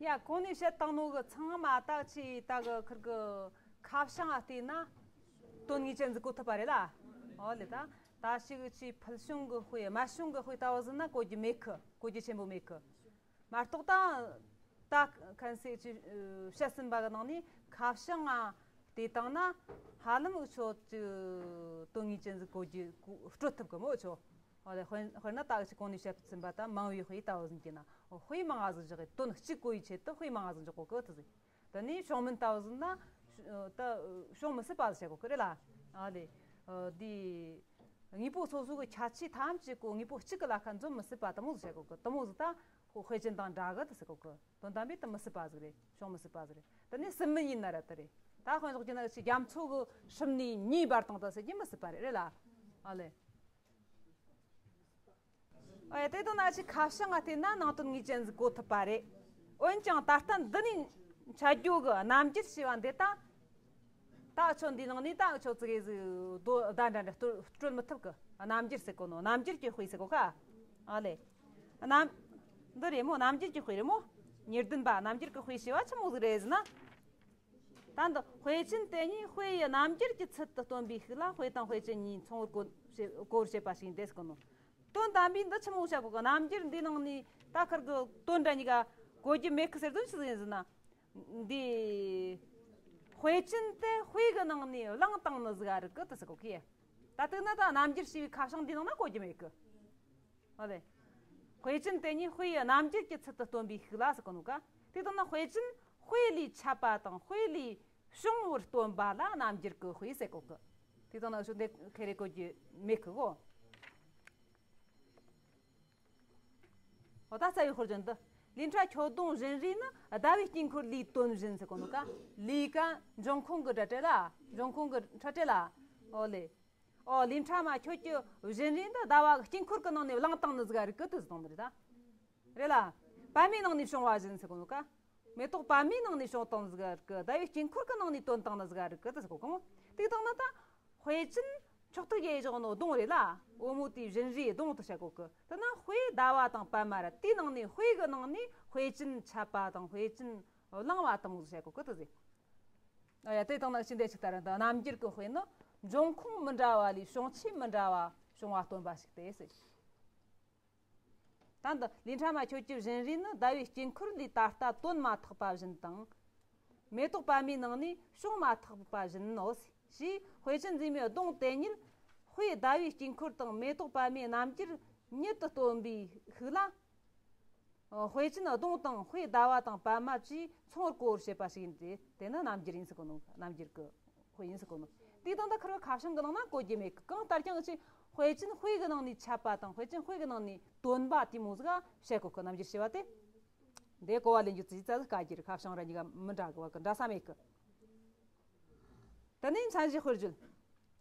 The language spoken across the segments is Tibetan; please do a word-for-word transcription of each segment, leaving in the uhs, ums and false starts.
ཡ། གོང་ནས་བཤད་བཏང་ནོ་གི་ཚང་མ་ད་ཆི་ད་གི་ཁིར་གི་ཁ་བྱང་ང་བལྟས་ན་དོན་དངོས་ཅན་ཟིག་གོ་ཐུབ་པ་རེད་ལ། ཨོ་ལེ། ད་ད་ཞིག་ཆི་ཕུལ་བྱུང་གི་དཔེ་རྨད་བྱུང་གི་དཔེ་ལྟ་བུ་ཟིན་ན་གོ་རྒྱུ་མེད་གི། གོ་རྒྱུ་ཆེན་པོ་མེད་གི། མ་གཏོགས་ད་ད་ཁན་སེ་ཆི་བཤད་ཟིན་པ་གི་ནང་ནས་ཁ་བྱང་ང་བལྟས་བཏང་ན་ཧ་ལམ་འུ་ཆོ་ཆི་དོན་དངོས་ཅན་ཟིག་གོ་རྒྱུ་གོ་སྤྲོད་ཐུབ་གི་མོ་འུ་ཆོ། ཨོ་ལེ། དཔེར་དཔེར་ན་ད་ཆི་གོང་ནས་བཤད་ཟིན་པ་ད་མང་བའི་དཔེ་ལྟ་བུ་ཟིན་གྱི་ན། ཨོ། དཔེ་མང་ང་ཟིག་བཞག་གི་དོན་གཅིག་གོ་ཡི་ཆེད་དུ་དཔེ་མང་ང་ཟིག་འཇོག་གོ་གི་དེ་ཟིག་དེ་ནས་བྱུང་མིན་ལྟ་བུ་ཟིན་ན་ད་བྱུང་མི་སྲིད་པ་ཟིག་བཤད་གོ་གི་རེད་ལ། ཨ་ལེ། ཨ། འདི་དངོས་པོ་སོ་སོ་གི་ཁྱད་ཆོས་ཐམས་ཅད་གོ་དངོས་པོ་གཅིག་གི་ལ་ཁ་འཛོམས་མི་སྲིད་པ་དེ་མོ་ཟིག་བཤད་གོ་གི། དེ་མོ་ཟིག་ད་དཔེ་ཅན་དང་འདྲ་གི་དེ་ཟེར་གོ་གི། དོན་དམ་པའི་དེ་མི་སྲིད་པ་ཟིག་རེད། བྱུང་མི་སྲིད་པ་ཟིག་རེད། དེ་ནས་སྲིད་མིན་ཡིན་ན་ར་དེ་རེད། ད་དཔེ་འཇོག་རྒྱུ་ན་ཆི་རྒྱ་མཚོ་གི་ཧྲིམ་ནས་མེ་འབར་བཏང་ད་ཟེར་རྒྱུ་མི་སྲིད་པ་རེད། རེད་ལ། ཨ་ལེ། ཨེ། དེ་དང་ན་ཆི་ཁ་བྱང་ང་བལྟས་ན་ནང་དོན་དངོས་ཅན་ཟིག་གོ་ཐུབ་པ་རེད། འོན་ཀྱང་ད་ལྟ་འདི་ནས་འཆད་རྒྱུ་གི་རྣམ་འགྱུར་ཞེས་པ་འདི་ད། ད་ཆོ་འདི་ནང་ནས་ད་ཆོ་ཙི་གེ་ཟིག་དོ་བརྡ་འདྲ་འདྲ་སྤྲོད་སྤྲོད་མི་ཐུབ་གི། རྣམ་འགྱུར་ཟེར་གོ་ནོ། རྣམ་འགྱུར་གྱི་དཔེ་ཟེར་གོ་ཁ། ཨ་ལེ། རྣམ་འདི་རེད་མོ། རྣམ་འགྱུར་གྱི་དཔེ་རེད་མོ། ཉེར་བདུན་པ། རྣམ་འགྱུར་གྱི་དཔེ་ཞེས་པ་ཆི་མོ་ཟིག་རེད་ཟེར་ན། ད་འདི་དཔེ་ཅན་དེ་ཉིད་དཔེ་ཡི་རྣམ་འགྱུར་གྱི་ཚུལ་དུ་སྟོན་པའི་ཤུགས་ལ་དཔེ་དང་དཔེ་ཅན་གཉིས་མཚུངས་པར་གོ་བྱེད་གོ་བར་བྱེད་པ་ཞིག་ཡིན་ཏེ་ཟེར་གོ་ནོ། དོན་དམ་པའི་འདི་ཆི་མོ་བཤད་གོ་གི། རྣམ་འགྱུར་འདིའི་ནང་ནས་ད་ཁིར་གི་དོན་འདྲ་གཉིས་ཀ་གོ་རྒྱུ་མེད་གི་ཟེར་དོན་ཆི་ཟིག་ཡིན་ཟེར་ན། འདི་དཔེ་ཅན་དེ་དཔེ་གི་ནང་ནས་བླངས་བཏང་ནི་ཟིག་རིག་གི་དེ་ཟེར་གོ་གི། ད་དེ་ན་ད་རྣམ་འགྱུར་ཞེས་པའི་ཁ་བྱང་འདིའི་ནང་ན་གོ་རྒྱུ་མེད་གི། ཨ་ལེ། དཔེ་ཅན་དེ་ཉིད་དཔེ་ཡི་རྣམ་འགྱུར་གྱི་ཚུལ་དུ་སྟོན་པའི་ཤུགས་ལ་ཟེར་གོ་ནོ་ཀ། དེ་དང་ན་དཔེ་ཅན་དཔེ་ལས་ཆད་པ་དང་དཔེ་ལས་བྱུང་བར་སྟོན་པ་ལ་རྣམ་འགྱུར་གྱི་དཔེ་ཟེར་གོ་གི། དེ་དང་ན་ཤུགས་འདི་ཁེ་རེ་གོ་རྒྱུ་མེད་གི་གོ། འོ། ད་རྩ་བའི་དཔེར་བརྗོད་འདི། ལས་འཕྲལ་ཁྱོད་གདོང་བཞིན་རས་ནི། ཟླ་བའི་དཀྱིལ་འཁོར་ལས་བཏོན་བཞིན་ཟེར་གོ་ནོ་ཀ། ལས་ཀ་འབྱུང་ཁུངས་གི་སྒྲ་བྲལ་ལ། འབྱུང་ཁུངས་གི་ཕྲད་བྲལ་ལ། ཨོ་ལེ། ཨོ། ལས་འཕྲལ་མ་ཁྱོད་ཀྱི་བཞིན་རས་འདི་ཟླ་བ་གི་དཀྱིལ་འཁོར་གི་ནང་ནས་བླངས་བཏང་ནི་ཟིག་རིག་གི་དེ་ཟེར་བཏང་ནི་རེད་ད། རེད་ལ། པདྨའི་ནང་ནས་བྱུང་བ་བཞིན་ཟེར་གོ་ནོ་ཀ། མེ་ཏོག་པདྨའི་ནང་ནས་བྱུང་བཏང་ནི་ཟིག་རིག་གི། ཟླ་བའི་དཀྱིལ་འཁོར་གི་ནང་ནས་བཏོན་བཏང་ནི་ཟིག་རིག་གི་དེ་ཟེར་གོ་གོ། དེ་དང་ན་ད། དཔེ་ཅན་མཆོག་ཏུ་བརྗོད་བཞག་ནོ་གདོང་རེད་ལ། འོལ་མོ་དེའི་བཞིན་རས་གདོང་དུ་བཤད་གོ་གི། དེ་ན་དཔེ་ཟླ་བ་དང་པདྨ་ར། དེའི་ནང་ནས་དཔེ་གི་ནང་ནས་དཔེ་ཅན་ཆད་པ་དང་དཔེ་ཅན་བླངས་པ་དང་ཟེར་གོ་གི་དེ་ཟེར། ཨ་ཡ། དེ་དང་ན་ཅི་འདྲ་ཞིག་ལྟར་འདི་རྣམ་འགྱུར་གྱི་དཔེ་ནི་འབྱུང་ཁུངས་མི་འདྲ་བ་ལས་བྱུང་ཆོས་མི་འདྲ་བ་བྱུང་བ་སྟོན་པ་ཞིག་སྟེ་ཟེར། ད་འདི་ལས་འཕྲལ་མ་ཁྱོད་ཀྱི་བཞིན་རས་ནི་ཟླ་བའི་དཀྱིལ་འཁོར་ལས་ད་ལྟ་བཏོན་མ་ཐག་པ་བཞིན་དང་། མེ་ཏོག་པདྨའི་ནང་ནས་བྱུང་མ་ཐག་པ་བཞིན་ནོ་ཞེས། དཔེ་ཅན་འཛིན་མའི་གདོང་དེ་ཉིད་དཔེ་ཟླ་བའི་དཀྱིལ་འཁོར་དང་མེ་ཏོག་པདྨའི་རྣམ་འགྱུར་ཉིད་དུ་སྟོན་པའི་ཤུགས་ལ། དཔེ་ཅན་གདོང་དང་དཔེ་ཟླ་བ་དང་པདྨ་བཅས་མཚུངས་པར་གོ་བར་བྱེད་པ་ཞིག་ཡིན་ཏེ། དེ་ནི་རྣམ་འགྱུར་ཡིན་ཟེར་གོ་ནོ། རྣམ་འགྱུར་གྱི་དཔེ་ཡིན་ཟེར་གོ་ནོ། དེ་དང་ད་ཁར་བ་ཁ་བྱང་གི་ནང་ན་གོ་རྒྱུ་མེད་གི། གང་ལྟར་ཀྱང་ཅི། དཔེ་ཅན་དཔེ་གི་ནང་ནས་ཆད་པ་དང་དཔེ་ཅན་དཔེ་གི་ནང་ནས་བཏོན་པ་དེ་མོ་ཟིག་བཤད་གོ་གི། རྣམ་འགྱུར་ཞེས་པ་དེ། འདི་གོ་བ་ལེན་རྒྱུ་ཙི་ཙ་ཟིག་དཀའ་རྒྱུ་རེད། ཁ་བྱང་ར་གཉིས་ཀ་མི་འདྲ་གི་བ་གི་འདྲ་ས་མེད་གི། དེ་ནས་མཚན་གཞི་དཔེར་བརྗོད།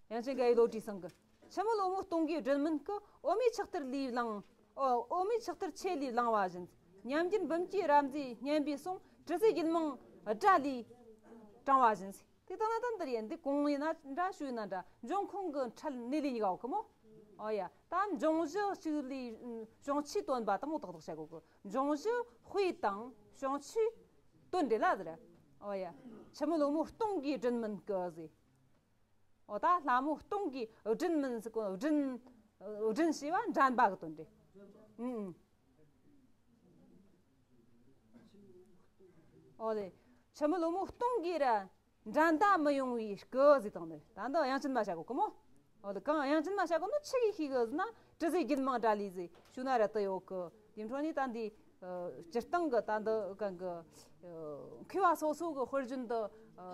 དབྱངས་ཅན་དགའ་བའི་བློ་གྲོས་སེང་གེ། འཆི་མེད་བུ་མོ་སྟོང་གིས་སྦྲུལ་སྨན་བསྐུ། འོ་མའི་ཆུ་གཏེར་ལས་བླངས། ཨོ། འོ་མའི་ཆུ་གཏེར་ཆེ་ལས་བླངས་པ་བཞིན། ཉམས་ཀྱིན་བུམ་གྱི་རབ་མཛེས་སྙན་པའི་གསུང་། དྲི་ཟའི་རྒྱུད་མང་སྒྲ་ལས་དྲངས་པ་བཞིན། དེ་ལྟ་ན་ད་འདིར་ཡིན་འདི་གོང་ཡིན་ན་འདྲ་ཞུས་ན་འདྲ། འབྱུང་ཁུངས་ཀྱི་ཕྲད་ནི་ལས་གཉིས་ཀ་ཡོད་གི་མོ། ཨོ་ཡ། ད་འབྱུང་གཞི་གཅིག་ལས་བྱུང་ཆོས་སྟོན་པ་དང་མོ་ཏག་ཏག་བྱ་དགོས་གི། འབྱུང་གཞི་དཔེ་དང་བྱུང་ཆོས་དོན་འདྲེས་ལ་ཟེར། ཨོ་ཡ། འཆི་མེད་བུ་མོ་སྟོང་གིས་སྦྲུལ་སྨན་བསྐུ་ཟེར། ཨོ། ད་ལྷ་མོ་སྟོང་གིས་སྦྲུལ་སྨན་ཟེར་གོ། སྦྲུལ། སྦྲུལ་ཞེས་པ་འགྲན་པ་གི་དོན་འདྲེས། ཨུ། ཨོ་ལེ། འཆི་མེད་བུ་མོ་སྟོང་གིས་ར་འགྲན་ཟླ་མི་ཡོང་བའི་བསྐུ་ཟེར་དང་ནི། ད་འདི་དབྱངས་ཅན་མ་བྱ་གོ་གི་མོ། ཨོ་ལེ། གང་དབྱངས་ཅན་མ་བྱ་གོ་ནི་ཆི་གིས་ཤེས་གི་ཟེར་ན། དྲི་ཟའི་རྒྱུད་མང་སྒྲ་ལས་ཟེར་ཞུ་ན་ར་དེ་ཡོད་གི། དེ་འཕྲོ་ནི་ད་འདི་སྤྱིར་བཏང་གི་ད་འདི་གང་གི་མཁས་པ་སོ་སོ་གི་དཔེར་བརྗོད་འདི་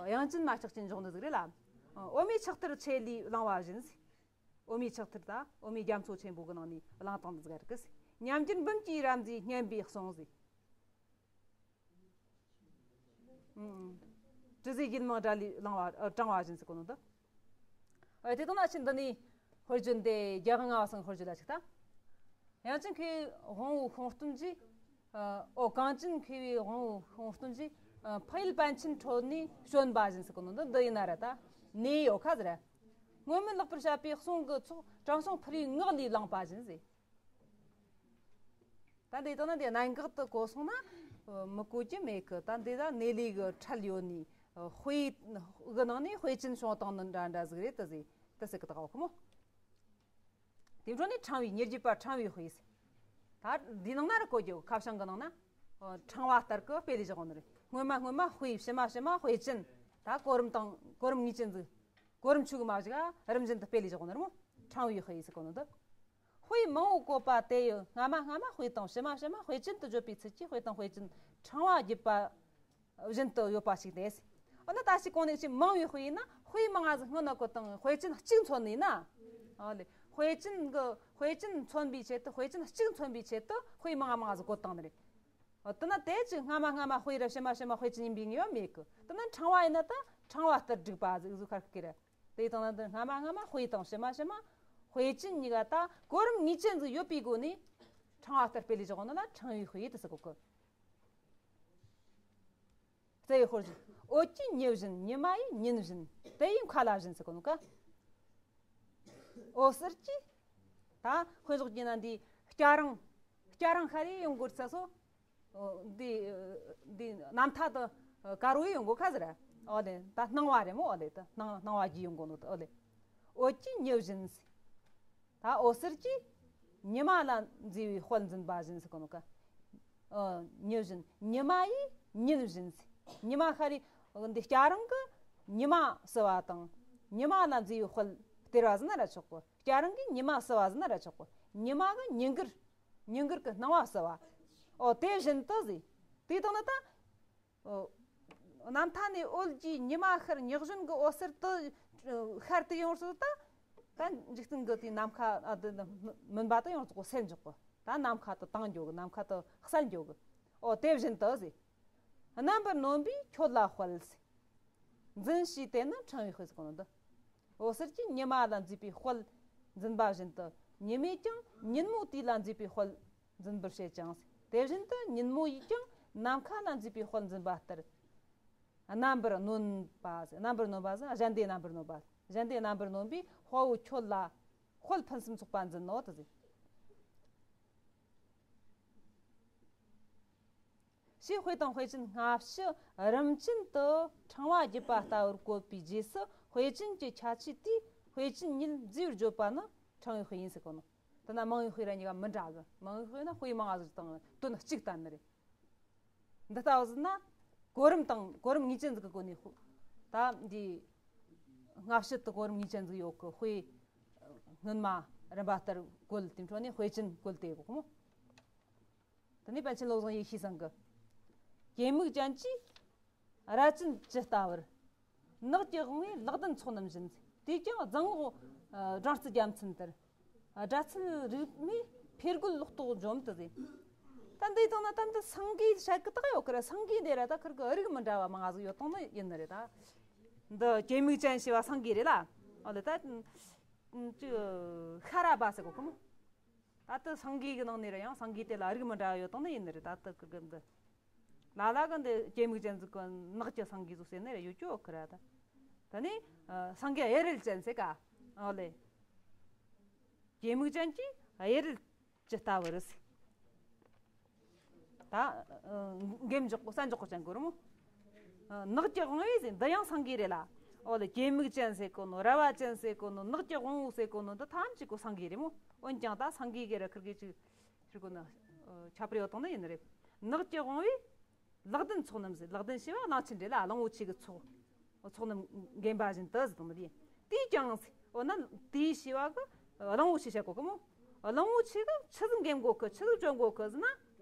དབྱངས་ཅན་མ་ཆགས་ཅན་འཇོག་འདི་ཟིག་རེད་ལ། འོ་མའི་ཆུ་གཏེར་ཆེ་ལས་བླངས་པ་བཞིན་ཟེར། འོ་མའི་ཆུ་གཏེར་ད་འོ་མའི་རྒྱ་མཚོ་ཆེན་པོ་གི་ནང་ནས་བླངས་བཏང་འདི་ཟིག་རེད་གི་ཟེར། ཉམས་ཀྱིན་བུམ་གྱི་རབ་མཛེས་སྙན་པའི་གསུང་ཟེར། ཨུམ། དྲི་ཟའི་རྒྱུད་མང་སྒྲ་ལས་བླངས་པ། ཨ། དྲངས་པ་བཞིན་ཟེར་གོ་ནོ་འདི། ཨ། དེ་དང་ན་ཕྱིན་འདི་ནི་དཔེར་བརྗོད་འདི་རྒྱལ་དབང་ལྔ་པ་སང་དཔེར་བརྗོད་ལ་ཅིག་ལྟ། དབྱངས་ཅན་མཁས་པའི་དབང་པོའི་དཔུང་སྟོན་གྱིས། ཨ། ཨོ། གངས་ཅན་མཁས་པའི་དབང་པོའི་དཔུང་སྟོན་གྱིས། ཨ། ཕ་ཡུལ་པཎ་ཆེན་ཁྲོད་ནས་བྱོན་པ་བཞིན་ཟེར་གོ་ནོ་འདི། འདི་ཡིན་ན་ར་ད་ནས་ཡོད་ཁ་ཟེར། སྔོན་མེད་ལེགས་པར་བཤད་པའི་གསུང་གི་ཚོགས། དྲང་སྲོང་ཕུར་བུའི་ངག་ལས་བླངས་པ་བཞིན་ཟེར། ད་འདི་དང་ན་འདི་གནད་འགག་ཏུ་གོ་སོང་ན། མི་གོ་རྒྱུ་མེད་གི། ད་འདི་ད་གནས་ལུགས་གི་ཁྲལ་ཡོད་ནི། དཔེ་གི་ནང་ནས་དཔེ་ཅན་བྱུང་བཏང་ནི་འདྲ་འདྲ་ཟིག་རེད། དེ་ཟིག་དེ་ཟིག་གི་ད་གོ་མོ། དེ་འཕྲོ་ནས་ཕྲེང་བའི་ཉེར་བརྒྱད་པ་ཕྲེང་བའི་དཔེ་ཟེར། ད་འདི་ནང་ན་ར་གོ་རྒྱུ། ཁ་བྱང་གི་ནང་ན་ཕྲེང་བ་ལྟར་གི་སྤེལ་ལས་བཞག་ནི་རེད། སྔོན་མ་སྔོན་མ་དཔེ། ཕྱི་མ་ཕྱི་མ་དཔེ་ཅན། ད་གོ་རིམ་དང་གོ་རིམ་ངེས་ཅན་ཟིག་གོ་རིམ་ཆུག་མ་བཞག་རིམ་བཞིན་དུ་སྤེལ་ལས་བཞག་ནི་རེད་མོ། ཕྲེང་བའི་དཔེ་ཟེར་གོ་ནི་འདི། དཔེ་མང་བོ་བཀོད་པ་དེ་ཡི་སྔ་མ་སྔ་མ་དཔེ་དང་ཕྱི་མ་ཕྱི་མ་དཔེ་ཅན་དུ་བརྗོད་པའི་ཚུལ་གྱིས་དཔེ་དང་དཔེ་ཅན་ཕྲེང་བ་བརྒྱུད་པ་བཞིན་དུ་ཡོད་པ་ཞིག་སྟེ། འོ་ན་ད་ཅི་གོང་ནས་ཅི་མང་བའི་དཔེ་ཡིན་ན། དཔེ་མང་ང་ཟིག་སྔོན་ན་བཀོད་དང་དཔེ་ཅན་གཅིག་མཚོན་ནས་ན། ཨོ་ལེ། དཔེ་ཅན་གི་དཔེ་ཅན་མཚོན་པའི་ཆེད་དུ། དཔེ་ཅན་གཅིག་མཚོན་པའི་ཆེད་དུ་དཔེ་མང་ང་མང་ང་ཟིག་བཀོད་བཏང་ནི་རེད། འོ་དེ་ན་དེ་ཅི་སྔ་མ་སྔ་མ་དཔེ་ར་ཕྱི་མ་ཕྱི་མ་དཔེ་ཅན་ཡིན་པའི་ངེས་པ་མེད་གི། དེ་ན་ཕྲེང་བ་ཡིན་ན་ད་ཕྲེང་བ་ལྟར་བསྒྲིགས་པ་ཟིག་ཟིག་ཁར་ཀི་ར། དེ་དང་ན་འདི་སྔ་མ་སྔ་མ་དཔེ་དང་ཕྱི་མ་ཕྱི་མ་དཔེ་ཅན་གཉིས་ཀ་ད་གོ་རིམ་ངེས་ཅན་ཟིག་ཡོད་པའི་སྒོ་ནས་ཕྲེང་བ་ལྟར་སྤེལ་ལས་བཞག་ནི་ལ་ཕྲེང་བའི་དཔེ་དེ་ཟེར་གོ་གི། རྩ་བའི་དཔེར་བརྗོད། འོད་ཀྱིས་ཉི་བཞིན། ཉི་མ་ཡིས་ཉིན་བཞིན། དེ་ཡི་མཁའ་ལ་བཞིན་ཟེར་གོ་ནོ་ཀ། འོད་ཟེར་གྱིས། ད་དཔེ་འཇོག་རྒྱུ་ན་འདི་སྐྱ་རེངས། སྐྱ་རེངས་ཤར་ཡི་ཡོང་གོ་ཚ་སོ། འོ་འདི་འདི་ནམ་མཁའ་དུ་དཀར་བོ་ཡོང་གོ་ཁ་ཟེར། ཨོ་ལེ། ད་སྣང་བ་རེད་མོ། ཨོ་ལེ། ད་སྣང་སྣང་བ་གྱིས་ཡོང་གོ་ནོ་ད། ཨོ་ལེ། འོད་ཀྱིས་ཉི་བཞིན། ད་འོད་ཟེར་གྱིས་ཉི་མ་ལ་མཛེས་པའི་དཔལ་འཛིན་པ་བཞིན་ཟེར་གོ་ནོ་ཀ། ཨ། ཉི་བཞིན། ཉི་མ་ཡིས་ཉིན་བཞིན་ཟེར། ཉི་མ་ཤར་ཡི་འདི་སྐྱ་རེངས་གིས་ཉི་མ་བསུ་བ་དང་། ཉི་མ་ལ་མཛེས་པའི་དཔལ་སྟེར་བ་ཟེར་ན་ར་ཆོག་གོ། སྐྱ་རེངས་གིས་ཉི་མ་བསུ་བ་ཟེར་ན་ར་ཆོག་གོ། ཉི་མ་གིས་ཉི་གར། ཉི་གར་གི་སྣང་བ་བསུ་བ། ཨོ་དེ་བཞིན་དུ་ཟེར། དེ་དང་ནི་ད། ཨོ། ནམ་མཁའ་ནས་འོད་ཀྱིས་ཉི་མ་ཤར། ཉི་བཞིན་གྱི་འོད་ཟེར་དུ་ཤར་དུ་ཡོང་སྲིད་ད། ད་འཇིག་རྟེན་གྱི་དེའི་ནམ་མཁའ། ཨ། དེ་མུན་པ་དུ་ཡོངས་རྫོགས་སེལ་འཇོག་གི། ད་ནམ་མཁའ་དུ་དྭངས་འགྱོ་གི། ནམ་མཁའ་དུ་གསལ་འགྱོ་གི། ཨོ་དེ་བཞིན་དུ་ཟེར། རྣམ་པར་གནོན་པས་ཁྱོད་ལ་དཔལ་ཟེར། འཛིན་བྱས་དེ་ནི་ཕྲེང་བའི་དཔེ་ཟེར་གོ་ནོ་འདི། འོད་ཟེར་གྱིས་ཉི་མ་ལ་མཛེས་པའི་དཔལ་འཛིན་པ་བཞིན་དུ། ཉི་མས་ཀྱང་ཉིན་མོ་དུས་ལ་མཛེས་པའི་དཔལ་འཛིན་པར་བྱེད་ཅིང་། དེ་བཞིན་དུ་ཉིན་མོ་ཡིས་ཀྱང་ནམ་མཁའ་ལ་མཛེས་པའི་དཔལ་འཛིན་པ་ལྟར། རྣམ་པར་གནོན་པ་ཟེར། རྣམ་པར་གནོན་པ་ཟེར། གཞན་སྡེ་རྣམ་པར་གནོན་པ། གཞན་སྡེ་རྣམ་པར་གནོན་པས་དཔའ་བོ་ཁྱོད་ལ་དཔལ་ཕུན་སུམ་ཚོགས་པ་འཛིན་ནོ་དེ་ཟེར། ཞེས་དཔེ་དང་དཔེ་ཅན་སྔ་ཕྱི་རིམ་ཅན་དུ་ཕྲེང་བ་བརྒྱུད་པ་ལྟ་བུར་བཀོད་པའི་རྗེས་སུ། དཔེ་ཅན་གྱི་ཁྱད་ཆོས་དེས་དཔེ་ཅན་ཉིད་མཛེས་པར་བརྗོད་པ་ནི་ཕྲེང་བའི་དཔེ་ཡིན་ཟེར་གོ་ནོ། དེ་ན་མང་བའི་དཔེ་ར་གཉིས་ཀ་མི་འདྲ་གི། མང་བའི་དཔེ་ན་དཔེ་མང་ང་ཟིག་དང་དོན་གཅིག་བསྟན་ནི་རེད། འདི་ལྟ་བུ་ཟིག་ན་གོ་རིམ་དང་གོ་རིམ་ངེས་ཅན་ཟིག་གི་སྒོ་ནས་དཔེ། ད་འདི་སྔ་ཕྱི་དུ་གོ་རིམ་ངེས་ཅན་ཟིག་ཡོད་གི། དཔེ་སྔོན་མ་རིམ་པ་ལྟར་བཀོད། དེ་འཕྲོ་ནས་དཔེ་ཅན་བཀོད་དེ་གོ་མོ། དེ་ནས་པཎ་ཆེན་བློ་བཟང་ཡེ་ཤེས་ཚང་གིས། གད་མིག་ཅན་གྱིས་རྭ་ཅན་ཇི་ལྟ་བུར། ནགས་ཀྱི་དབང་པོས་ལག་ལྡན་ཚོགས་རྣམས་བཞིན། དེས་ཀྱང་རྫ་ངོགས་སྦྲང་རྩི་རྒྱལ་མཚན་ལྟར། སྒྲ་ཚུལ་རིག་མས་འཕེལ་རྒོལ་ལོག་རྟོག་འཇོམས་དུ་ཟེར། ད་འདི་དང་ན་ད་འདི་སེང་གེ་བཤད་གི་ད་ཡོད་གི་ར། སེང་གེ་འདི་ར་ད་ཁིར་གི་རིགས་མི་འདྲ་བ་མང་ང་ཟིག་ཡོད་དང་ནི་ཡིན་ནི་རེད་ད། འདི་གད་མིག་ཅན་ཞེས་པ་སེང་གེ་རེད་ལ། ཨོ་ལེ། ད་ཅི་ཤ་ར་བ་ཟེར་གོ་གི་མོ། ད་ལྟ་སེང་གེ་གི་ནང་ནས་ར་ཡང་སེང་གེ་དེ་ལ་རིགས་མི་འདྲ་བ་ཡོད་དང་ནི་ཡིན་ནི་རེད། ད་ལྟ་ཁིར་གི་འདི་ལ་ལ་གི་འདི་གད་མིག་ཅན་ཟིག་གི་ནགས་ཀྱི་སེང་གེ་ཟིག་ཟེར་ནི་ར་ཡོད་ཀྱི་ཡོད་གི་ར། ད་ད་ནི་སེང་གེ་གཡུ་རལ་ཅན་ཟེར་ག། ཨོ་ལེ། གད་མིག་ཅན་གྱིས་གཡུ་རལ་ཇི་ལྟ་བུར་ཟེར། ད་འགེམ་འཇོག་གོ་ས་འཇོག་གོ་ཅན་གོ་ར་མོ། ནགས་ཀྱི་དབང་པོས་ཟེར། འདི་ཡང་སེང་གེ་རེད་ལ། ཨོ་ལེ། གད་མིག་ཅན་ཟེར་གོ་ནོ། ར་བ་ཅན་ཟེར་གོ་ནོ། ནགས་ཀྱི་དབང་པོ་ཟེར་གོ་ནོ། འདི་ཐམས་ཅད་གོ་སེང་གེ་རེད་མོ། འོན་ཀྱང་ད་སེང་གེ་གི་ར་ཁིར་གི་ཅིག་ཁིར་གོ་ན་ཁྱད་པར་ཡོད་དང་ནི་ཡིན་ནི་རེད། ནགས་ཀྱི་དབང་པོས་ལག་ལྡན་ཚོགས་རྣམས་ཟེར། ལག་ལྡན་ཞེས་པ་གླང་ཆེན་རེད་ལ། གླང་པོ་ཆེ་གི་ཚོགས། ཚོགས་རྣམས་འགེམས་པ་བཞིན་དུ་ཟེར་དང་མི་དེ། དེས་ཀྱང་ཟེར། འོ་ན་དེས་ཞེས་པ་གི་གླང་པོ་ཆེ་བཤད་གོ་གི་མོ། གླང་པོ་ཆེ་གིས་ཆི་ཟིག་འགེམ་གོ་གི། ཆི་ཟིག་བཅོམ་གོ་གི་ཟེར་ན།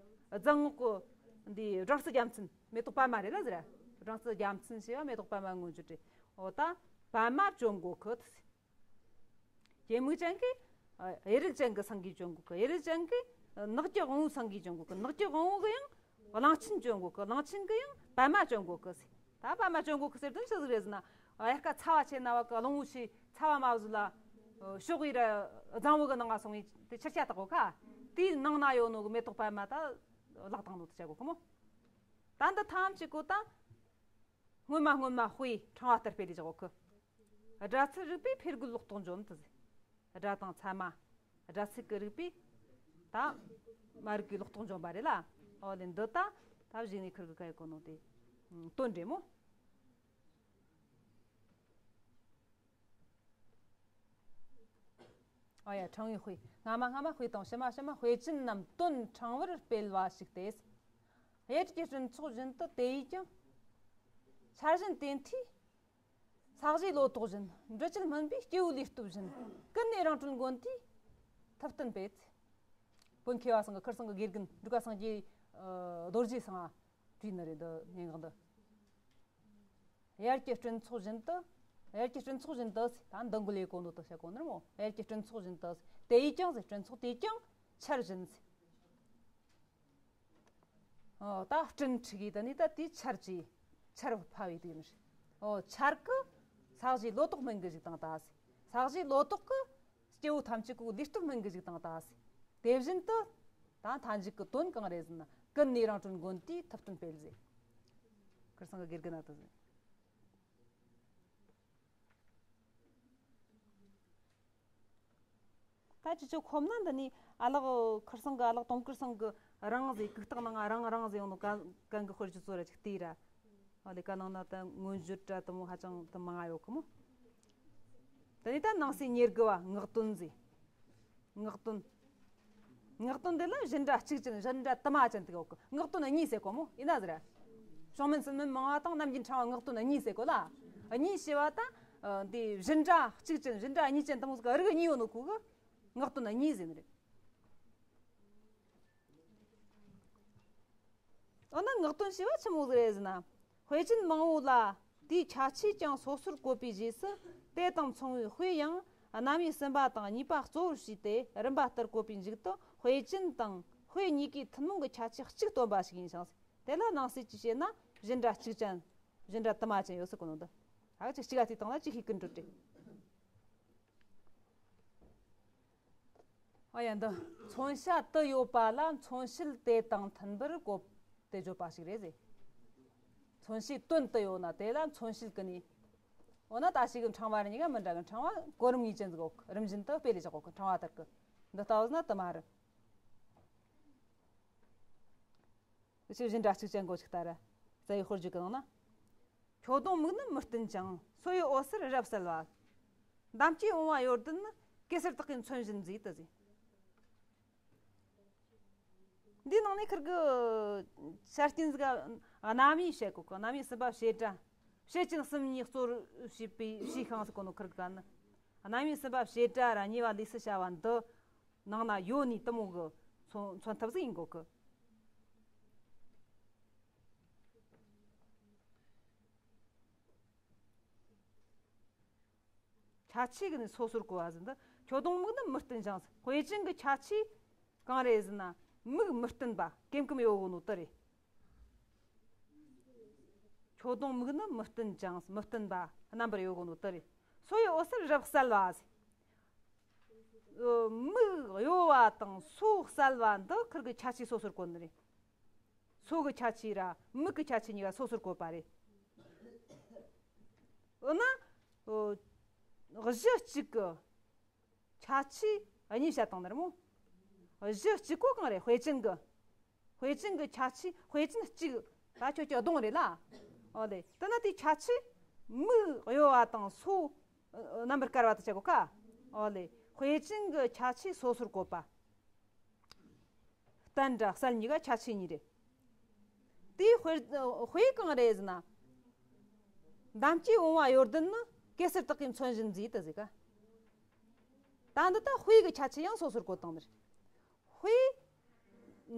རྫ་ངོགས་གི་འདི་སྦྲང་རྩི་རྒྱལ་མཚན་མེ་ཏོག་པད་མ་རེད་ལ་ཟེར། སྦྲང་རྩི་རྒྱལ་མཚན་ཞེས་པ་མེ་ཏོག་པད་མ་མངོན་གྱུར་རེད། འོ་ད་པད་མ་བཅོམ་གོ་གི་ཟེར། གད་མིག་ཅན་གྱིས་གཡུ་རལ་ཅན་གྱི་སེང་གེ་བཅོམ་གོ་གི། གཡུ་རལ་ཅན་གྱིས་ནགས་ཀྱི་དབང་པོའི་སེང་གེ་བཅོམ་གོ་གི། ནགས་ཀྱི་དབང་པོ་གིས་ཡང་གླང་ཆེན་བཅོམ་གོ་གི། གླང་ཆེན་གིས་ཡང་པད་མ་བཅོམ་གོ་གི་ཟེར། ད་པད་མ་བཅོམ་གོ་གི་ཟེར་དོན་ཆི་ཟིག་རེད་ཟེར་ན། དབྱར་ཁ་ཚ་བ་ཆེ་ན་བ་གི་གླང་པོ་ཆེ་ཚ་བ་མ་བཟོད་ལ་ཤོག་གུའི་ར་རྫིང་བུ་གི་ནང་ང་སོང་བའི་དེ་ཆར་ཆ་བཏགས་གོ་ཁ། དེའི་ནང་ན་ཡོད་ནོ་གི་མེ་ཏོག་པད་མ་ད་བརླག་བཏང་ནོ་དེ་བྱ་གོ་གི་མོ། ད་འདི་ཐམས་ཅད་གོ་ད། སྔོན་མ་སྔོན་མ་དཔེ་ཕྲེང་བ་ལྟར་སྤེལ་ལས་བཞག་གོ་གི། སྒྲ་ཚུལ་རིག་པས་འཕེལ་རྒོལ་ལོག་རྟོག་འཇོམས་དུ་ཟེར། སྒྲ་དང་ཚད་མ། སྒྲ་ཚུལ་གྱི་རིག་པས་ད་མ་རིག་གི་ལོག་རྟོག་འཇོམས་པ་རེད་ལ། ཨོ་ལེ། འདི་ད་ ལབ་ཞིག་ནས་ཁུར་གི་ག་ཡི་གོ་ནོ་དེ། དོན་འདྲེ་མོ། ཨ་ཡ་ཕྲེང་བའི་དཔེ། སྔ་མ་སྔ་མ་དཔེ་དང་ཕྱི་མ་ཕྱི་མ་དཔེ་ཅན་རྣམས་དོན་ཕྲེང་བར་སྤེལ་བ་ཞིག་སྟེ། གཡས་ཀྱི་སྤྲིན་ཚོགས་བཞིན་དུ་དེ་ཡིས་ཀྱང་། ཆར་བཞིན་དེ་མཐའི་ས་གཞིའི་ལོ་ཏོག་བཞིན། འབྲི་བཅུད་སྨིན་པའི་སྐྱེས་བུའི་ལུས་སྟོབས་བཞིན། ཀུན་ནས་རང་གྲོལ་མགོན་དེའི་ཐུབ་བསྟན་སྤེལ། བོད་མཁས་པ་ཚང་གི་ཁུར་ཚང་གི་དགེ་རྒན་འབྲུག་པ་སངས་རྒྱས་རྡོ་རྗེ་ཚང་བྲིས་ནི་རེད་འདི་སྙན་ངག་འདི། གཡས་ཀྱི་སྤྲིན་ཚོགས་བཞིན་དུ། གཡས་ཀྱི་སྤྲིན་ཚོགས་བཞིན་དུ་ཟེར། ད་འདི་འགོ་ལས་གོ་ནོ་དུ་བཤད་གོ་ནི་རེད་མོ། གཡས་ཀྱི་སྤྲིན་ཚོགས་བཞིན་དུ་ཟེར། དེ་ཡིས་ཀྱང་ཟེར། སྤྲིན་ཚོགས་དེས་ཀྱང་ཆར་བཞིན་ཟེར། ཨོ་ད་སྤྲིན་འཁྲིགས་ཡིས་ད་ནི་ད་དེའི་ཆར་གྱིས་ཆར་ཕབ་ཡི་དེ་ཡིན་རེད། ཨོ་ཆར་གྱིས་ས་གཞིའི་ལོ་ཏོག་སྨིན་གི་བཅུག་བཏང་ད་ཟེར། ས་གཞིའི་ལོ་ཏོག་གིས་སྐྱེ་བོ་ཐམས་ཅད་ཀྱི་ལུས་སྟོབས་སྨིན་གི་བཅུག་བཏང་ད་ཟེར། དེ་བཞིན་དུ་ད་མཐའ་མཇུག་གི་དོན་གང་རེད་ཟེར་ན། ཀུན་ནས་རང་གྲོལ་མགོན་དེའི་ཐུབ་བསྟན་སྤེལ་ཟེར། ཁུར་ཚང་གི་དགེ་རྒན་ན་དུ་ཟེར། ད་ཅི་ཅོ་ཁོམ་ན་འདི་ནི་ཨ་ལགས་ཁུར་ཚང་གི་ཨ་ལགས་དུང་དཀར་ཚང་གི་རང་ཟེར། གུག་རྟགས་ནང་རང་རང་ཟེར་ཡོང་ནོ་གན་གན་གི་དཔེར་བརྗོད་ཚོ་ར་ཅིག་བལྟས་ར། ཨ་ལེ་ག་ནང་ན་ད་མངོན་བརྗོད་ར་དུ་མོ་ཧ་ཅང་དུ་མང་ང་ཡོད་གི་མོ། དེ་ནས་ད་ནང་གསེས་ཉེར་དགུ་བ་ངག་དོན་ཟེར། ངག་དོན། ངག་དོན་འདི་ལ་བཞིན་སྒྲ་གཅིག་ཅན་བཞིན་སྒྲ་དུ་མ་ཅན་དུ་ཡོད་གི། ངག་དོན་གཉིས་ཟེར་གོ་མོ་ཡིན་ན་ཟེར། བྱུང་མིན་སྲིད་མིན་མང་བ་དང་རྣམ་འགྱུར་ཕྲེང་བ་ངག་དོན་གཉིས་ཟེར་གོ་ལ། གཉིས་ཞེས་པ་ད་འདི་བཞིན་སྒྲ་གཅིག་ཅན་བཞིན་སྒྲ་གཉིས་ཅན་དུ་མོ་ཟིག་རིགས་གཉིས་ཡོད་ནོ་ཁུ་གི་ངག་དོན་གཉིས་ཟེར་ནི་རེད། འོ་ན་ངག་དོན་ཞེས་པ་ཆི་མོ་ཟིག་རེད་ཟེར་ན། དཔེ་ཅན་མང་བོ་ལ་དེའི་ཁྱད་ཆོས་ཀྱང་སོ་སོར་བཀོད་པའི་རྗེས་སུ། དེ་དང་མཚུངས་པའི་དཔེ་ཡང་རྣམ་དབྱེ་གསུམ་པ་དང་གཉིས་པ་གཙོ་བོར་བྱས་ཏེ་རིམ་པ་ལྟར་བཀོད་པའི་མཇུག་ཏུ་དཔེ་ཅན་དང་དཔེ་གཉིས་ཀའི་ཐུན་མོང་གི་ཁྱད་ཆོས་གཅིག་སྟོན་པ་ཞིག་ཡིན་ཞིང་། དེ་ལ་ནང་གསེས་ཀྱིས་བཤད་ན་བཞིན་སྒྲ་གཅིག་ཅན། བཞིན་སྒྲ་དུ་མ་ཅན་ཡོད་ཟེར་གོ་ནོ་འདི། ཧ་ཅིག་གཅིག་ག་དེ་དང་ལ་ཅིག་ཤེས་ཀུན་འགྲོ་སྟེ། ཨ་ཡ་འདི་མཚོན་བྱ་དུ་ཡོད་པ་ལ་མཚོན་བྱེད་དེ་དང་མཐུན་པར་བཀོད་དེ་བརྗོད་པ་ཞིག་རེད་ཟེར། མཚོན་བྱའི་དོན་དུ་ཡོད་ན་དེ་ལ་མཚོན་བྱེད་ཀུན་ནས། འོ་ན་ད་ཞིག་གི་ཕྲེང་བ་རེ་གཉིས་ཀ་མི་འདྲ་གི། ཕྲེང་བ་གོ་རིམ་གཉིས་ཅན་ཟིག་ཡོད་གི། རིམ་བཞིན་དུ་སྤེལ་ལས་བཞག་གོ་གི། ཕྲེང་བ་ལྟར་གི་འདི་ལྟ་བུ་ན་དུ་མ་རེད། ཕྱིར་བཞིན་སྒྲ་གཅིག་ཅན་གོ་ཆག་ལྟར་རྩ་བའི་དཔེར་བརྗོད་ཀྱི་ནང་ན། ཁྱོད་གདོང་མིག་ནི་མི་བསྟུན་ཅིང་། སོ་ཡི་འོད་ཟེར་རབ་གསལ་བ། འདམ་སྐྱེས་བུང་བ་གཡོ་ལྡན་ནི། གེ་སར་དག་གིས་མཚོན་བཞིན་མཛེས་དུ་ཟེར། འདིའི་ནང་ནས་ཁིར་གི་ཆ་རྐྱེན་ཟིག་ག་རྣམ་དབྱེ་བཤད་གོ་གི། རྣམ་དབྱེ་གསུམ་པ་བྱེད་སྒྲ། བྱེད་ཅན་གསུམ་གཉིས་གཙོར་བྱས་པའི་བྱས་ཤིང་ཟེར་གོ་ནོ་ཁིར་གི་ག་ནི། རྣམ་དབྱེ་གསུམ་པ་བྱེད་སྒྲ་ར་གཉིས་པ་ལས་སུ་བྱ་བ་འདི། ནང་ན་ཡོད་ནི་དུ་མོ་གི་མཚོན་མཚོན་ཐབས་ཟིག་ཡིན་གོ་གི། ཁྱད་ཆོས་གི་ནི་སོ་སོར་གོ་བ་ཟིན་ཏེ། ཁྱོད་གདོང་མིག་ནི་མི་བསྟུན་ཅིང་། དཔེ་ཅན་གི་ཁྱད་ཆོས་གང་རེད་ཟེར་ན། མིག་མི་བསྟུན་པ་ཀེམ་ཀེམ་ཡོད་གོ་ནོ་དེ་རེད། ཁྱོད་གདོང་མིག་ནི་མི་བསྟུན་ཅིང་། མི་བསྟུན་པ་རྣམ་པར་ཡོད་གོ་ནོ་དེ་རེད། སོ་ཡི་འོད་ཟེར་རབ་གསལ་བ་ཟེར། མིག་གཡོ་བ་དང་སོ་གསལ་བ་འདི་ཁིར་གི་ཁྱད་ཆོས་སོ་སོར་གོ་ནི་རེད། སོ་གི་ཁྱད་ཆོས་ར་མིག་གི་ཁྱད་ཆོས་གཉིས་ཀ་སོ་སོར་བཀོད་པ་རེད། འོ་ན། ཨོ། གཞི་གཅིག་གི་ཁྱད་ཆོས་གཉིས་བཤད་བཏང་ནི་རེད་མོ། གཞི་གཅིག་གོ་གང་རེད། དཔེ་ཅན་གི། དཔེ་ཅན་གི་ཁྱད་ཆོས། དཔེ་ཅན་གཅིག་ད་ཁྱོད་ཀྱི་གདོང་རེད་ལ། ཨོ་ལེ། དེ་ན་དེའི་ཁྱད་ཆོས་མིག་གཡོ་བ་དང་སོ་རྣམ་པར་དཀར་བ་དེ་བྱ་གོ་ཁ། ཨོ་ལེ། དཔེ་ཅན་གི་ཁྱད་ཆོས་སོ་སོར་བཀོད་པ། བསྟན་དང་གསལ་གཉིས་ཀ་ཁྱད་ཆོས་གཉིས་རེད། དེའི་དཔེ་དཔེ་གང་རེད་ཟེར་ན། འདམ་སྐྱེས་བུང་བ་གཡོ་ལྡན་ནི། གེ་སར་དག་གིས་མཚོན་བཞིན་མཛེས་དུ་ཟེར་ག། ད་འདི་ལྟ་དཔེ་གི་ཁྱད་ཆོས་ཡང་སོ་སོར་བཀོད་བཏང་ནི་རེད། དཔེ།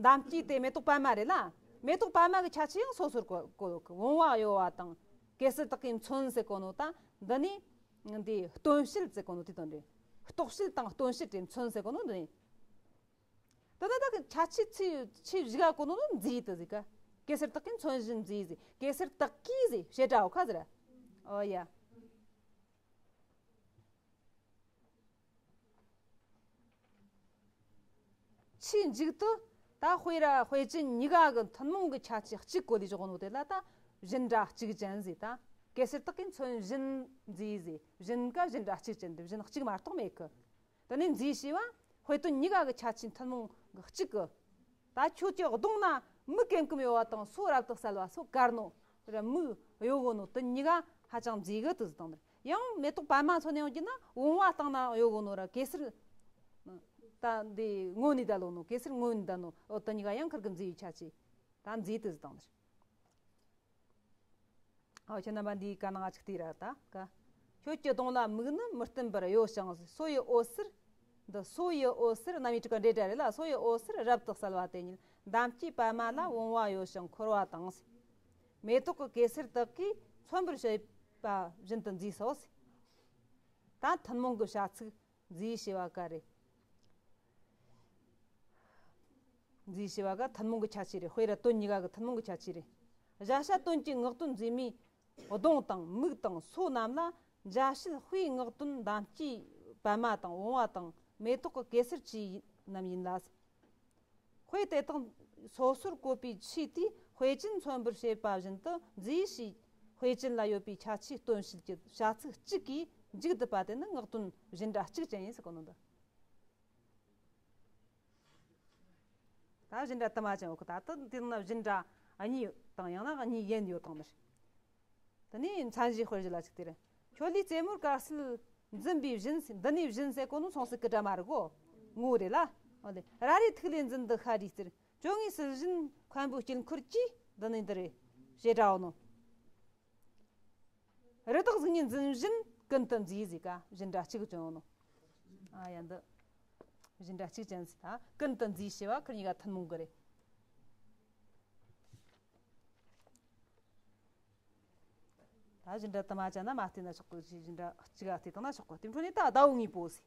འདམ་སྐྱེས་དེ་མེ་ཏོག་པད་མ་རེད་ལ། མེ་ཏོག་པད་མ་གི་ཁྱད་ཆོས་ཡང་སོ་སོར་བཀོད་བཀོད་ཡོད་གི། བུང་བ་གཡོ་བ་དང་། གེ་སར་དག་གིས་མཚོན་ཟེར་གོ་ནོ་ད། འདི་ནི། འདི་སྟོན་བྱེད་ཟེར་གོ་ནོ་དེ་དོན་རེད། རྟོགས་བྱེད་དང་སྟོན་བྱེད་དེ་མཚོན་ཟེར་གོ་ནོ་འདི་ནི། ད་ལྟ་ད་གི་ཁྱད་ཆོས་ཚེ་ཆེ་བཞི་ག་གོ་ནོ་ནི་མཛེས་དུ་ཟིག་ག། གེ་སར་དག་གིས་མཚོན་བཞིན་མཛེས་ཟིག། གེ་སར་དག་གིས་ཟིག་བྱེད་སྒྲ་འོ་ཁ་ཟེར། ཨོ་ཡ། ཆེས་མཇུག་ཏུ་ད་དཔེ་ར་དཔེ་ཅན་གཉིས་ཀ་གི་ཐུན་མོང་གི་ཁྱད་ཆོས་གཅིག་གོ་ལས་བཞག་ནོ་དེ་ལ་ད་བཞིན་སྒྲ་གཅིག་ཅན་ཟིག། ད་གེ་སར་དག་གིས་མཚོན་བཞིན་མཛེས་ཟིག། བཞིན་ཀ་བཞིན་སྒྲ་གཅིག་ཅན་དེ་བཞིན་གཅིག་མ་གཏོགས་མེད་གི། དེ་ནས་མཛེས་ཞེས་པ་དཔེ་དོན་གཉིས་ཀ་གི་ཁྱད་ཆོས་ཐུན་མོང་གི་གཅིག་གི། ད་ཁྱོད་ཀྱི་གདོང་ན་ མིག་ཀེམ་ཀེམ་ཡོད་པ་དང་སོ་རབ་ཏུ་གསལ་བ། སོ་དཀར་ནོ་ར་མིག་གཡོ་གོ་ནོ་དེ་གཉིས་ཀ་ཧ་ཅང་མཛེས་གི་དུ་ཟིག་དང་། ཡང་མེ་ཏོག་པད་མ་མཚོན་ནས་ཡོང་རྒྱུ་ན་བུང་བ་སྟེང་ན་གཡོ་གོ་ནོ་ར་གེ་སར་ད་འདི་ངོ་ནས་ད་ལོ་ནོ། གེ་སར་ངོ་ནས་ད་ནོ། འོ་དེ་གཉིས་ཀ་ཡང་ཁིར་གི་མཛེས་པའི་ཆ་ཆེ། ད་མཛེས་དུ་ཟིག་དང་། ཨོ་ཁྱེད་རྣམ་པ་འདིའི་ཀ་ནང་ང་ཅིག་བལྟས་ར་ད་ཀ། ཁྱོད་ཀྱི་གདོང་ལ་མིག་ནི་མི་བསྟན་པར་གཡོ་ཞིང་། སོ་ཡི་འོད་ཟེར། འདི་སོ་ཡི་འོད་ཟེར་རྣམ་དབྱེ་དྲུག་ག་འདྲེ་འདྲ་རེད་ལ། སོ་ཡི་འོད་ཟེར་རབ་ཏུ་གསལ་བ་དེ་ཉིད་འདམ་སྐྱེས་པད་མ་ལ་བུང་བ་གཡོ་ཞིང་འཁོར་བ་དང་། མེ་ཏོག་གི་གེ་སར་དག་གིས་མཚོན་པར་བྱེད་པ་བཞིན་དུ་མཛེས་སོ། ད་ཐུན་མོང་གི་བྱ་ཚིག་མཛེས་ཞེས་པ་ག་རེད། མཛེས་ཞེས་པ་ག་ཐུན་མོང་གི་ཁྱད་ཆོས་རེད། དཔེ་ར་དོན་གཉིས་ཀ་གི་ཐུན་མོང་གི་ཁྱད་ཆོས་རེད། བཞག་བྱ་དོན་གྱི་ངག་དོན་མཛེས་མའི་གདོང་དང་མིག་དང་སོ་རྣམས་ལ་འཇའ་ཤུལ་དཔེའི་ངག་དོན་འདམ་སྐྱེས་པད་མ་དང་བུང་བ་དང་མེ་ཏོག་གི་གེ་སར་བཅས་རྣམས་ཡིན་ལ། དཔེ་དེ་དག་སོ་སོར་བཀོད་པའི་ཆོས་དེས་དཔེ་ཅན་མཚོན་པར་བྱེད་པ་བཞིན་དུ་མཛེས་ཞེས་དཔེ་ཅན་ལ་ཡོད་པའི་ཁྱད་ཆོས་སྟོན་བྱེད་ཀྱི་བྱ་ཚིག་གཅིག་གིས་མཇུག་བསྡུ་བ་དེ་ནི་ངག་དོན་བཞིན་སྒྲ་གཅིག་ཅན་ཡིན་ཟེར་གོ་ནོ་འདི། ད་བཞིན་སྒྲ་དུ་མ་ཅན་ཡོད་གི། ད་ལྟ་འདི་ནང་ན་བཞིན་སྒྲ་གཉིས་དང་ཡང་ན་གཉིས་ཡན་ཡོད་དང་ནི། དེ་ནས་མཚན་གཞི་དཔེར་བརྗོད་ལ་ཅིག་སྟེར། ཁྱོད་ལུས་རྩེ་མོར་དཀར་གསལ་འཛིན་པའི་བཞིན། འདི་ནས་བཞིན་ཟེར་གོ་ནོ་མཚུངས་གསལ་གི་སྒྲ་མ་རེད་གོ། ངོ་རེད་ལ། འོ་ལེ། ར་རེ་ཐིག་ལེ་འཛིན་འདི་ཤ་རའི་རྩེར། བཅོ་ལྔའི་སྲོལ་བཞིན་མཁན་པོའི་དཀྱིལ་འཁོར་གྱིས། འདི་ནས་འདི་རེད། ཞེས་སྒྲ་འོ་ནོ། རི་དྭགས་གཟུགས་བརྙན་འཛིན་བཞིན་ཀུན་ཏུ་མཛེས་ཟེར་ག་བཞིན་སྒྲ་གཅིག་བྱུང་ནོ། ཨ་ཡ་འདི་བཞིན་སྒྲ་གཅིག་ཅན་ཟེར་ད་ཀུན་ཏུ་མཛེས་ཞེས་པ་ཁིར་གཉིས་ཀ་ཐུན་མོང་གི་རེད། ད་བཞིན་སྒྲ་དུ་མ་ཅན་ན་མ་བལྟས་ན་ཆོག་གི། བཞིན་སྒྲ་གཅིག་ག་བལྟས་བཏང་ན་ཆོག་གི། དེ་འཕྲོ་ནས་ད་ཟླ་བོ་དངོས་པོ་ཟེར།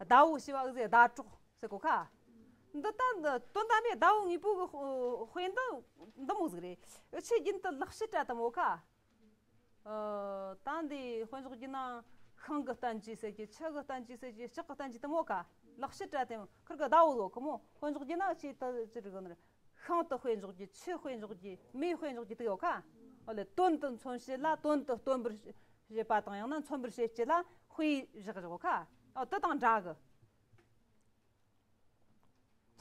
ཟླ་བོ་ཞེས་པ་ཟེར་ཟླ་གྲོགས་ཟེར་གོ་ཁ། འདི་ལྟ་འདི་དོན་དམ་པའི་ཟླ་བོ་དངོས་པོ་གི་དཔེ་འདི་འདི་མོ་ཟིག་རེད། ཆོས་རྒྱུན་དུ་ལེགས་བཤད་སྒྲ་དུ་མོ་ཁ། ཨ། ད་འདི་དཔེ་འཇོག་རྒྱུ་ན་ཤིང་གི་བསྟན་བཅོས་ཟེར་གི། ཆུ་གི་བསྟན་བཅོས་ཟེར་གི། ལྕགས་གི་བསྟན་བཅོས་དུ་མོ་ཁ། ལེགས་བཤད་སྒྲ་དུ་མོ་ཁིར་གི་ཟླ་བོ་ཟིག་གི་མོ། དཔེ་འཇོག་རྒྱུ་ན་ཆེ་ད་ཅི་རིག་ནི། ཤིང་དུ་དཔེ་འཇོག་རྒྱུ། ཆུ་དཔེ་འཇོག་རྒྱུ། མེ་དཔེ་འཇོག་རྒྱུ་དེ་ཡོད་ཁ། ཨོ་ལེ། དོན་དུ་མཚོན་བྱེད་ལ་དོན་དུ་སྟོན་པར་བྱེད་པ་དང་ཡང་ན་མཚོན་པར་བྱེད་བྱེད་ལ་དཔེ་བཞག་བཞག་ཁ། ཨོ་དེ་དང་འདྲ་གི།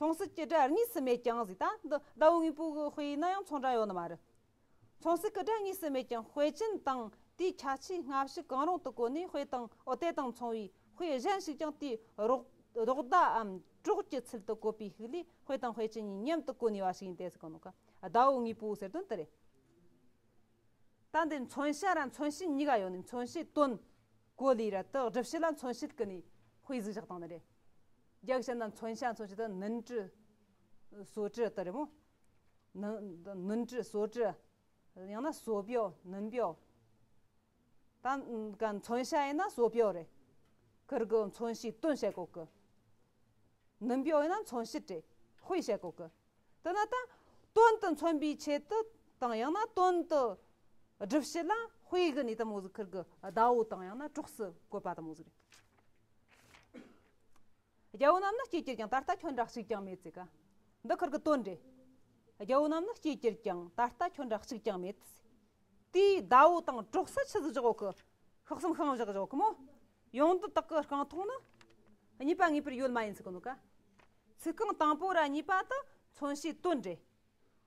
མཚུངས་གསལ་གྱི་སྒྲ་གཉིས་སུ་མེད་ཀྱང་ཟེར། ད་འདི་ཟླ་བོ་དངོས་པོ་གི་དཔེ་ཡིན་ན་ཡང་མཚུངས་སྒྲ་ཡོད་ནི་མ་རེད། མཚུངས་གསལ་གྱི་སྒྲ་གཉིས་སུ་མེད་ཀྱང་དཔེ་ཅན་དང་དེའི་ཁྱད་ཆོས་སྔ་ཕྱི་གང་རུང་དུ་བཀོད་ནས་དཔེ་དང་། ཨོ་དེ་དང་མཚུངས་པའི་དཔེ་གཞན་ཞིག་ཀྱང་དེའི་རོགས་ལྡོག་ཟླའམ་གྲོགས་ཀྱི་ཚུལ་དུ་བཀོད་པའི་ཤུགས་ལས་དཔེ་དང་དཔེ་ཅན་གཉིས་མཉམ་དུ་བཀོད་ནུས་པ་ཞིག་ཡིན་ཏེ་ཟེར་གོ་ནོ་ཁ། ཟླ་བོ་དངོས་པོ་ཟེར་དོན་དེ་རེད། ད་འདི་མཚོན་བྱ་ར་མཚོན་བྱེད་གཉིས་ཀ་ཡོད་ནི། མཚོན་བྱེད་དོན་གོ་ལས་ར་དེ་སྒྲུབ་བྱེད་ལ་མཚོན་བྱེད་ཀྱི་ནི་དཔེ་ཟིག་བཞག་བཏང་ནི་རེད། རྒྱ་གཞན་ན་མཚོན་བྱ་མཚོན་བྱེད་དེ་ནུ་འབྲུ་སོ་འབྲུ་དེ་རེད་མོ། ནུ་ནུ་འབྲུ་སོ་འབྲུ། ཡང་ན་སོ་བེའུ་ནུ་བེའུ། ད་ག་མཚོན་བྱ་ཡིན་ན་སོ་བེའུ་རེད། ཁིར་གི་མཚོན་བྱེད་དོན་བྱེད་གོ་གི། ནུ་བེའུ་ཡིན་ན་མཚོན་བྱེད་རེད། དཔེ་བྱེད་གོ་གི། དེ་ན་ད་དོན་དུ་མཚོན་པའི་ཆེད་དུ་དང་ཡང་ན་དོན་དུ་སྒྲུབ་བྱེད་ལ་དཔེ་གི་ནི་དུ་མོ་ཟིག་ཁིར་གི་ཟླ་བོ་དང་ཡང་ན་གྲོགས་སུ་བཀོད་པ་དུ་མོ་ཟིག་རེད། རྒྱལ་པོ་རྣམས་ནི་སྐྱེས་གྱུར་ཀྱང་། ད་ལྟ་ཁྱོད་འདྲ་གཅིག་ཀྱང་མེད་ཟེར་ག། འདི་ཁིར་གི་དོན་རེད། རྒྱལ་པོ་རྣམས་ནི་སྐྱེས་གྱུར་ཀྱང་། ད་ལྟ་ཁྱོད་འདྲ་གཅིག་ཀྱང་མེད་ཟེར། དེའི་ཟླ་བོ་དང་གྲོགས་སུ་ཆི་ཟིག་བཞག་གོ་གི། ཤག་གསུམ་ཤིང་བཞག་བཞག་གི་མོ། ཡོངས་འདུ་དག་གི་རྐང་འཐུང་ནི། གཉིས་པ་ངེས་པར་ཡོད་མ་ཡིན་ཟེར་གི་འདུག་ག། ཚིག་རྐང་དང་པོ་ར་གཉིས་པ་དེ་མཚོན་བྱེད་དོན་རེད།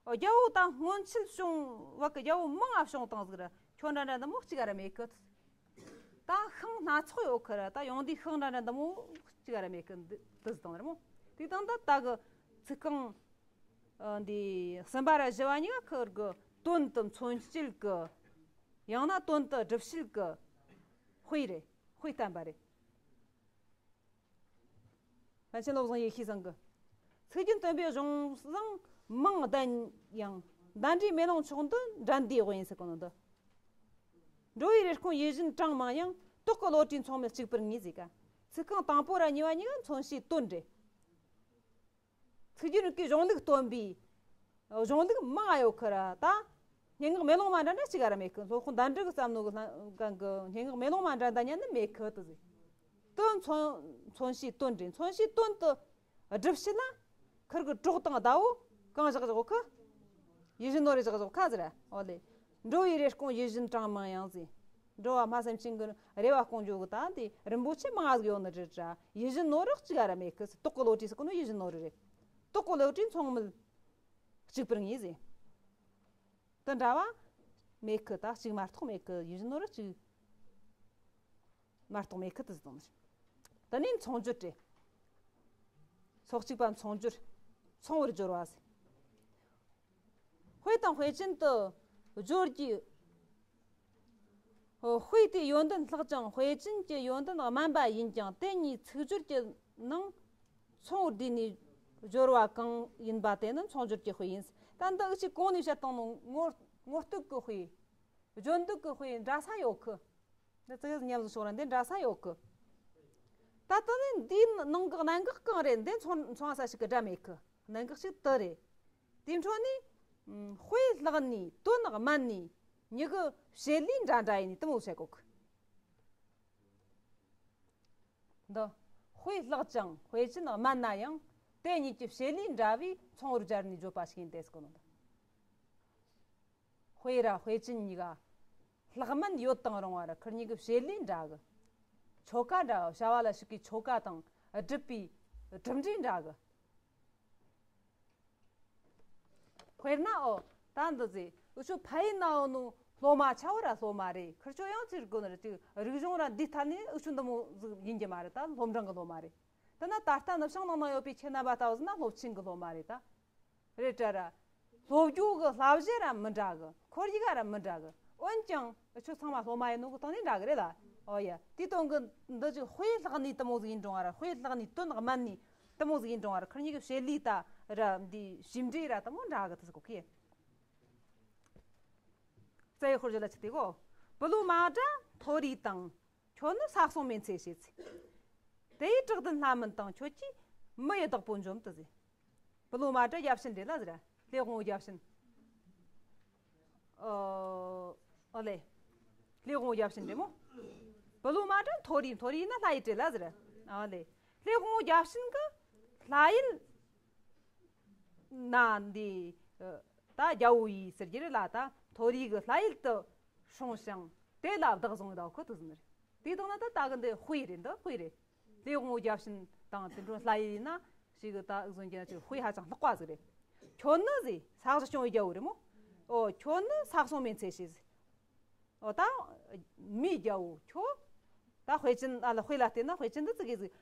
རྒྱལ་པོ་དང་སྔོན་ཆད་བྱུང་བ་གི་རྒྱལ་པོ་མང་ང་བྱུང་བཏང་ཟིག་ར། ཁྱོད་འདྲ་འདྲ་འདི་མོ་གཅིག་ག་ར་མེད་གི། ད་ཤིང་སྣ་ཚོགས་ཡོད་ཁི་ར། ད་ཡོང་དུས་ཤིང་འདྲ་འདྲ་འདི་མོ་གཅིག་ག་ར་མེད་གི། འདི་འདི་ཟིག་བཏང་ར་མོ། དེ་དང་ད་ད་གི་ཚིག་རྐང་ཨ་འདི་གསུམ་པ་ར་བཞི་བ་གཉིས་ཀ་ཁིར་གི་དོན་དུ་མཚོན་བྱེད་གི། ཡང་ན་དོན་དུ་སྒྲུབ་བྱེད་གི་དཔེ་རེད། དཔེ་བསྟན་པ་རེད། པཎ་ཆེན་བློ་བཟང་ཡེ་ཤེས་ཚང་གི། ཚིག་རྒྱན་སྟོན་པའི་གཞུང་བཟང་མང་ལྡན་ཡང་། འདི་འདྲའི་མེ་ལོང་མཆོག་འདི་འགྲན་ཟླའི་དབང་ཡིན་ཟེར་གོ་ནོ་འདི། འགྲོ་བའི་རེ་སྐོང་ཡིད་བཞིན་གྲངས་མང་ཡང་། རྟོག་གི་བློ་གྲོས་མཚུངས་མེད་གཅིག་པུར་ངེས་ཟེར་ག། ཚིག་རྐང་དང་པོ་ར་གཉིས་པ་གཉིས་ཀ་མཚོན་བྱེད་དོན་རེད། ཚིག་རྒྱན་རིག་གི་གཞུང་ལུགས་སྟོན་པའི་གཞུང་ལུགས་མང་ང་ཡོད་ཁི་ར། ད་སྙན་ངག་མེ་ལོང་མ་འདྲ་འདྲ་གཅིག་ག་ར་མེད་གི། སློབ་དཔོན་ཟླ་འགྲིག་གི་བརྩམས་ནོ་གི་སྙན་ངག་མེ་ལོང་མ་འདྲ་འདྲ་ཉན་ནི་མེད་གི་དུ་ཟིག། དོན་མཚོན་མཚོན་བྱེད་དོན་རེད། མཚོན་བྱེད་དོན་དུ་སྒྲུབ་བྱེད་ལ་ཁིར་གི་གྲོགས་དང་ཟླ་བོ་གང་བཞག་བཞག་གི། ཡིད་བཞིན་ནོར་རེ་བཞག་བཞག་ཁ་ཟེར། འོ་ལེ། འགྲོ་བའི་རེ་སྐོང་ཡིད་བཞིན་གྲངས་མང་ཡང་ཟེར། འགྲོ་བ་སྨྲ་སེམས་ཅན་གྱི་རེ་བ་སྐོང་རྒྱུ་གི་ད་དེ་རིན་པོ་ཆེ་མང་ང་ཟིག་ཡོད་ནི་རེད་དྲ། ཡིད་བཞིན་ནོར་རེ་གཅིག་ག་ར་མེད་གི། རྟོག་གི་བློ་གྲོས་ཟེར་གོ་ནོ་ཡིད་བཞིན་ནོར་རེད། རྟོག་གི་བློ་གྲོས་མཚུངས་མེད་ གཅིག་པར་ངེས་ཟེར། དེ་འདྲ་བ་མེད་ཁི། ད་གཅིག་མ་གཏོགས་མེད་ཁི། ཡིན་ནོ་ར་གཅིག་མ་གཏོགས་མེད་ཁི། དེ་ཟེར་དང་། དེ་ནས་མཚུངས་སྦྱོར་རེད། ཚོགས་གཅིག་པ་མཚུངས་སྦྱོར། མཚུངས་པར་སྦྱོར་བ་ཟེར། དཔེ་དང་དཔེ་ཅན་དུ་སྦྱོར་གྱི། དཔེ་དེའི་ཡོན་ཏན་ལྷག་ཅིང་དཔེ་ཅན་གྱི་ཡོན་ཏན་དམན་པ་ཡིན་ཀྱང་། དེ་གཉིས་ཚིག་སྦྱོར་གྱི་ནང་མཚུངས་པར་བསྡུས་ནས་སྦྱོར་བ་གང་ཡིན་པ་དེ་ནི་མཚུངས་སྦྱོར་གྱི་དཔེ་ཡིན། ད་འདི་འུ་ཅག་གོང་ནས་བཤད་བཏང་ནོ་ངོ་ངོ་བསྟོད་ཀྱི་དཔེ། བརྗོད་འདོད་ཀྱི་དཔེ་འདྲ་ས་ཡོད་གི། འདི་ཙི་གེ་ཉམས་སུ་ཤོར་ར། འདི་འདྲ་ས་ཡོད་གི། ད་ལྟ་ནི་འདིའི་ནང་གི་གནད་འགག་གང་རེད། འདི་མཚུངས་མཚུངས་ས་ཞིག་གི་སྒྲ་མེད་གི། གནད་འགག་ཞིག་དེ་རེད། དེའི་འཕྲོ་ནས། ཨམ། དཔེ་ལྷག་ནས་དོན་དམན་ནས་གཉིས་ཀྱི་བྱེད་ལས་འདྲ་འདྲ་ཡིན་ནས་དེ་མོ་བཤད་གོ་གི། འདི་དཔེ་ལྷག་ཅིང་དཔེ་ཅན་དམན་ན་ཡང་། དེ་གཉིས་ཀྱི་བྱེད་ལས་འདྲ་བས་མཚུངས་པར་སྦྱར་ནས་བརྗོད་པ་ཞིག་ཡིན་ཏེ་ཟེར་གོ་ནོ། དཔེ་ར་དཔེ་ཅན་གཉིས་ཀ་ལྷག་དམན་ཡོད་དང་རུང་བར་ཁིར་གཉིས་ཀྱི་བྱེད་ལས་འདྲ་གི། ཆོ་ག་འདྲ་གི། བྱ་བ་ལ་ཞུགས་པའི་ཆོ་ག་དང་སྒྲུབ་པའི་གྲུབ་འབྲས་འདྲ་གི། དཔེར་ན། ཨོ། ད་འདི་ཟེར། འུ་ཆོ་ཕ་ཡུལ་ན་ཡོད་ནོ་སློབ་མ་ཆ་བོ་ར་སློབ་མ་རེད། ཁིར་ཆོ་ཡང་ཅིག་དགོས་ནི་རེད། ཅིག་རིག་གཞུང་ར་འདིའི་ཐད་ནས་འུ་ཆོ་འདི་མོ་ཟིག་ཡིན་གྱི་མ་རེད། ད་སློབ་འབྲིང་གི་སློབ་མ་རེད། དེ་ན་ད་ལྟ་ནུབ་བྱང་ནང་ན་ཡོད་པའི་ཁྱེད་རྣམ་པ་ལྟ་བུ་ཟིག་ན་སློབ་ཆེན་གི་སློབ་མ་རེད་ད། རེད་དྲ་ར། སློབ་རྒྱུ་གི་བསླབ་གཞི་ར་མི་འདྲ་གི། ཁོར་ཡུག་ར་མི་འདྲ་གི། འོན་ཀྱང་ཁྱོད་ཚང་མ་སློབ་མ་ཡིན་ནོ་གི་སྟེང་ནས་འདྲ་གི་རེད་ལ། ཨོ་ཡ། དེའི་སྟེང་གི་འདི་ཅིག་དཔེ་ལྷག་ནས་དེ་མོ་ཟིག་ཡིན་རུང་བ་ར། དཔེ་ལྷག་ནས་དོན་དམན་ནས་དེ་མོ་ཟིག་ཡིན་རུང་བ་ར། ཁིར་གཉིས་ཀྱི་བྱེད་ལས་ད་ར་འདི་ཞིབ་འབྲས་ར་དེ་མོ་འདྲ་གི། དེ་ཟིག་གོ་ཁི། རྩ་བའི་དཔེར་བརྗོད་ལ་ཆི་དེ་གོ། སྤུ་ལོ་མ་འདྲ་མཐོ་རིས་དང་། ཁྱོད་ནི་ས་གསུང་མེད་ཚེ་བྱེད་ཚེ། དེ་ཡི་བྲག་ལྡན་ལྷ་མིན་དང་། ཁྱོད་ཀྱིས་མི་ཡི་བདག་པོ་འཇོམས་དུ་ཟེར། སྤུ་ལོ་མ་འདྲ་ཡབ་ཕྱིན་རེད་ལ་ཟེར། ལྷའི་དབང་པོ་ཡབ་ཕྱིན། ཨོ། ཨོ་ལེ། ལྷའི་དབང་པོ་ཡབ་ཕྱིན་རེད་མོ། སྤུ་ལོ་མ་འདྲ་མཐོ་རིས། མཐོ་རིས་ན་ལྷ་ཡི་རེད་ལ་ཟེར། ཨོ་ལེ། ལྷའི་དབང་པོ་ཡབ་ཕྱིན་གི་ལྷ་ཡུལ་ན་འདི། ད་རྒྱལ་པོ་ཡི་ཟེར་རྒྱུ་རེད་ལ། ད་མཐོ་རིས་གི་ལྷ་ཡུལ་དུ་སོང་ཞིང་དེ་ལ་བདག་བཟུང་ཡོད་ཁོ་དེ་ཟིན་རེད། དེའི་སྟེང་ན་ད་ད་གི་འདི་དཔེ་རེད། འདི་དཔེ་རེད། ལྷའི་དབང་པོ་བརྒྱ་བྱིན་དང་དེ་འཕྲོ་ལྷ་ཡི་ན་ཞིག་གི་ད་གཟོན་གྱི་ན་ཅིག་དཔེ་ཧ་ཅང་ལྷག་པ་ཟིག་རེད། ཁྱོད་ནི་ཟེར། ས་གཞི་སྐྱོང་བའི་རྒྱལ་པོ་རེད་མོ། ཨོ། ཁྱོད་ནི་ས་གསུང་མེད་ཚེ་ཞེས་ཟེར། ཨོ། ད་མིའི་རྒྱལ་པོ་ཁྱོད། ད་དཔེ་ཅན་ཨ་ལ་དཔེ་ལ་བལྟས་ན་དཔེ་ཅན་འདི་ཙི་གེ་ཟིག་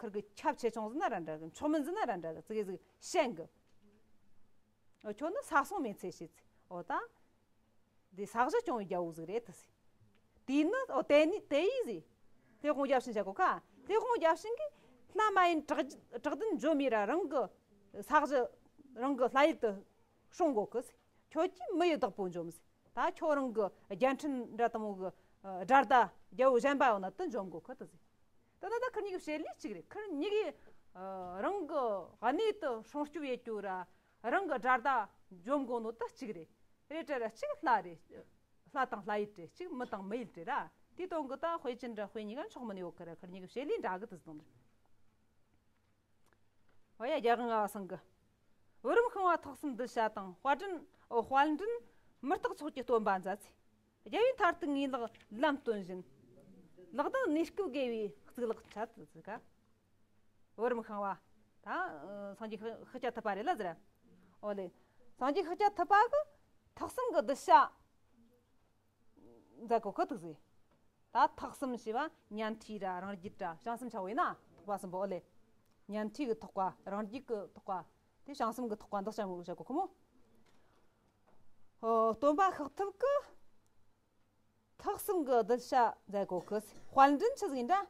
ཁིར་གི་ཁྱབ་ཆེ་ཆུང་ཟིན་ན་ར་འདྲ་གི། མཆོག་མིན་ཟིན་ན་ར་འདྲ་གི། ཙི་གེ་ཟིག་ཞན་གི། ཨོ། ཁྱོད་ནི་ས་གསུང་མེད་ཚེ་ཞེས་ཟེར། ཨོ། ད། འདི་ས་གཞི་སྐྱོང་བའི་རྒྱལ་པོ་ཟིག་རེད་དེ་ཟེར། དེས་ནི། ཨོ། དེ་ནི་དེ་ཡིས་ཟེར། ལྷའི་དབང་བརྒྱ་བྱིན་བྱ་གོ་ཁ། ལྷའི་དབང་བརྒྱ་བྱིན་གྱིས་ལྷ་མ་ཡིན་བྲག་བྲག་ལྡན་འཇོམས་ཡི་ར་རང་གི་ས་གཞི་རང་གི་ལྷ་ཡུལ་དུ་སྲུང་གོ་གི་ཟེར། ཁྱོད་ཀྱིས་མི་ཡི་བདག་པོ་འཇོམས་ཟེར། ད་ཁྱོད་རང་གི་རྒྱལ་ཕྲན་འདྲ་དང་མོ་གི་དགྲ་ཟླ་རྒྱལ་པོ་གཞན་པ་ཡོང་ན་དེ་འཇོམས་གོ་གི་དེ་ཟེར། དེ་ན་ད་ཁིར་གཉིས་ཀྱི་བྱེད་ལས་གཅིག་རེད། ཁིར་གཉིས་ཀྱིས་རང་གི་གནས་དུ་སྲུང་སྐྱོབ་ཡེད་རྒྱུ་ར། རང་གི་དགྲ་ཟླ་འཇོམས་དགོས་ནོ་ད་གཅིག་རེད། རེད་དྲ་ར། གཅིག་ལྷ་རེད། ལྷ་དང་ལྷ་ཡུལ་རེད། གཅིག་མི་དང་མི་ཡུལ་རེད་ར། དེའི་སྟེང་གི་ད་དཔེ་ཅན་འདྲ་དཔེ་གཉིས་ཀ་མཆོག་མིན་ཡོད་ཁི་ར། ཁིར་གཉིས་ཀྱི་བྱེད་ལས་འདྲ་གི་དེ་ཟེར་དང་། ཨོ་ཡ། རྒྱལ་དབང་ལྔ་པ་ཚང་གི། བུ་རམ་ཤིང་བ་ཐེག་གསུམ་གདུལ་བྱ་དང་། དཔལ་མགྲིན། ཨོ། དཔལ་མགྲིན་མི་རྟག་ཚོགས་ཀྱི་སྟོན་པ་མཛད་ཚེ། རྒྱལ་བའི་མཐར་ཐུག་ངེས་ལེགས་ལམ་སྟོན་བཞིན། ལག་ལྡན་གནས་སྐབས་དགེ་བའི་གཙུག་ལག་འཆད་དེ་ཟེར་ག། བུ་རམ་ཤིང་བ། ད་སངས་རྒྱས་ཤཱཀྱ་ཐུབ་པ་རེད་ལ་ཟེར། ཨོ་ལེ། སངས་རྒྱས་ཤཱཀྱ་ཐུབ་པ་གི་ཐེག་གསུམ་གི་གདུལ་བྱ་མཛད་གོ་གི་དེ་ཟེར། ད་ཐེག་གསུམ་ཞེས་པ་ཉན་ཐོས་ར་རང་རྒྱུད་ར་བྱང་སེམས་ཆ་བོ་ཡིན་ན་ཐེག་པ་གསུམ་པོ། ཨོ་ལེ། ཉན་ཐོས་གི་ཐེག་པ། རང་རྒྱུད་གི་ཐེག་པ། དེ་བྱང་སེམས་གི་ཐེག་པ་འདི་ཆ་མོ་བཤད་གོ་ཁོ་མོ། ཨོ། སྟོན་པ་ཤཱཀ་ཐུབ་ཀྱི་ཐེག་གསུམ་གྱི་གདུལ་བྱ་མཛད་གོ་གི། དཔལ་མགྲིན་ཆི་ཟིག་ཡིན་འདྲ།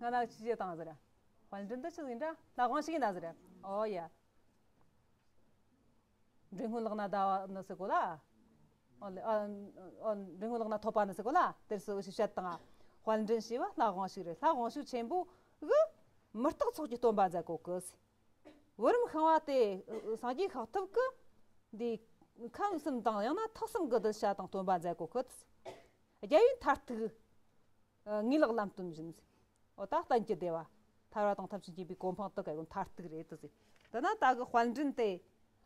ང་ན་ཆི་བྱེད་དང་ཟེར། དཔལ་མགྲིན་འདི་ཆི་ཟིག་ཡིན་འདྲ། ལྷ་དབང་ཕྱུག་ཡིན་ན་ཟེར། ཨོ་ཡ། འབྲས་སྔོན་ལག་ན་ཟླ་བ་ནི་ཟེར་གོ་ལ། ཨོ་ལེ། ཨ། ཨོ། འབྲས་སྔོན་ལག་ན་ཐོབ་པ་ནི་ཟེར་གོ་ལ། དེར་སུ་ཞིག་བཤད་དང་། དཔལ་མགྲིན་ཞེས་པ་ལྷ་དབང་ཕྱུག་རེད། ལྷ་དབང་ཕྱུག་ཆེན་པོ་གི་མི་རྟག་ཚོགས་ཀྱི་སྟོན་པ་མཛད་གོ་གི། བུ་རམ་ཤིང་བ་དེ་སངས་རྒྱས་ཤཱཀ་ཐུབ་ཀྱི་འདི་ཁམས་གསུམ་དང་ཡང་ན་ཐེག་གསུམ་གྱི་གདུལ་བྱ་དང་སྟོན་པ་མཛད་གོ་གི། རྒྱལ་བའི་མཐར་ཐུག་ངེས་ལེགས་ལམ་སྟོན་བཞིན། འོ། ད་གཏན་གྱི་བདེ་བ། ཐར་བ་དང་ཐབས་ཆེན་གྱི་པའི་གོ་འཕང་དེ་ག་གི་མཐར་ཐུག་རེད་དེ་ཟེར། དེ་ན་ད་གི་དཔལ་མགྲིན་དེ་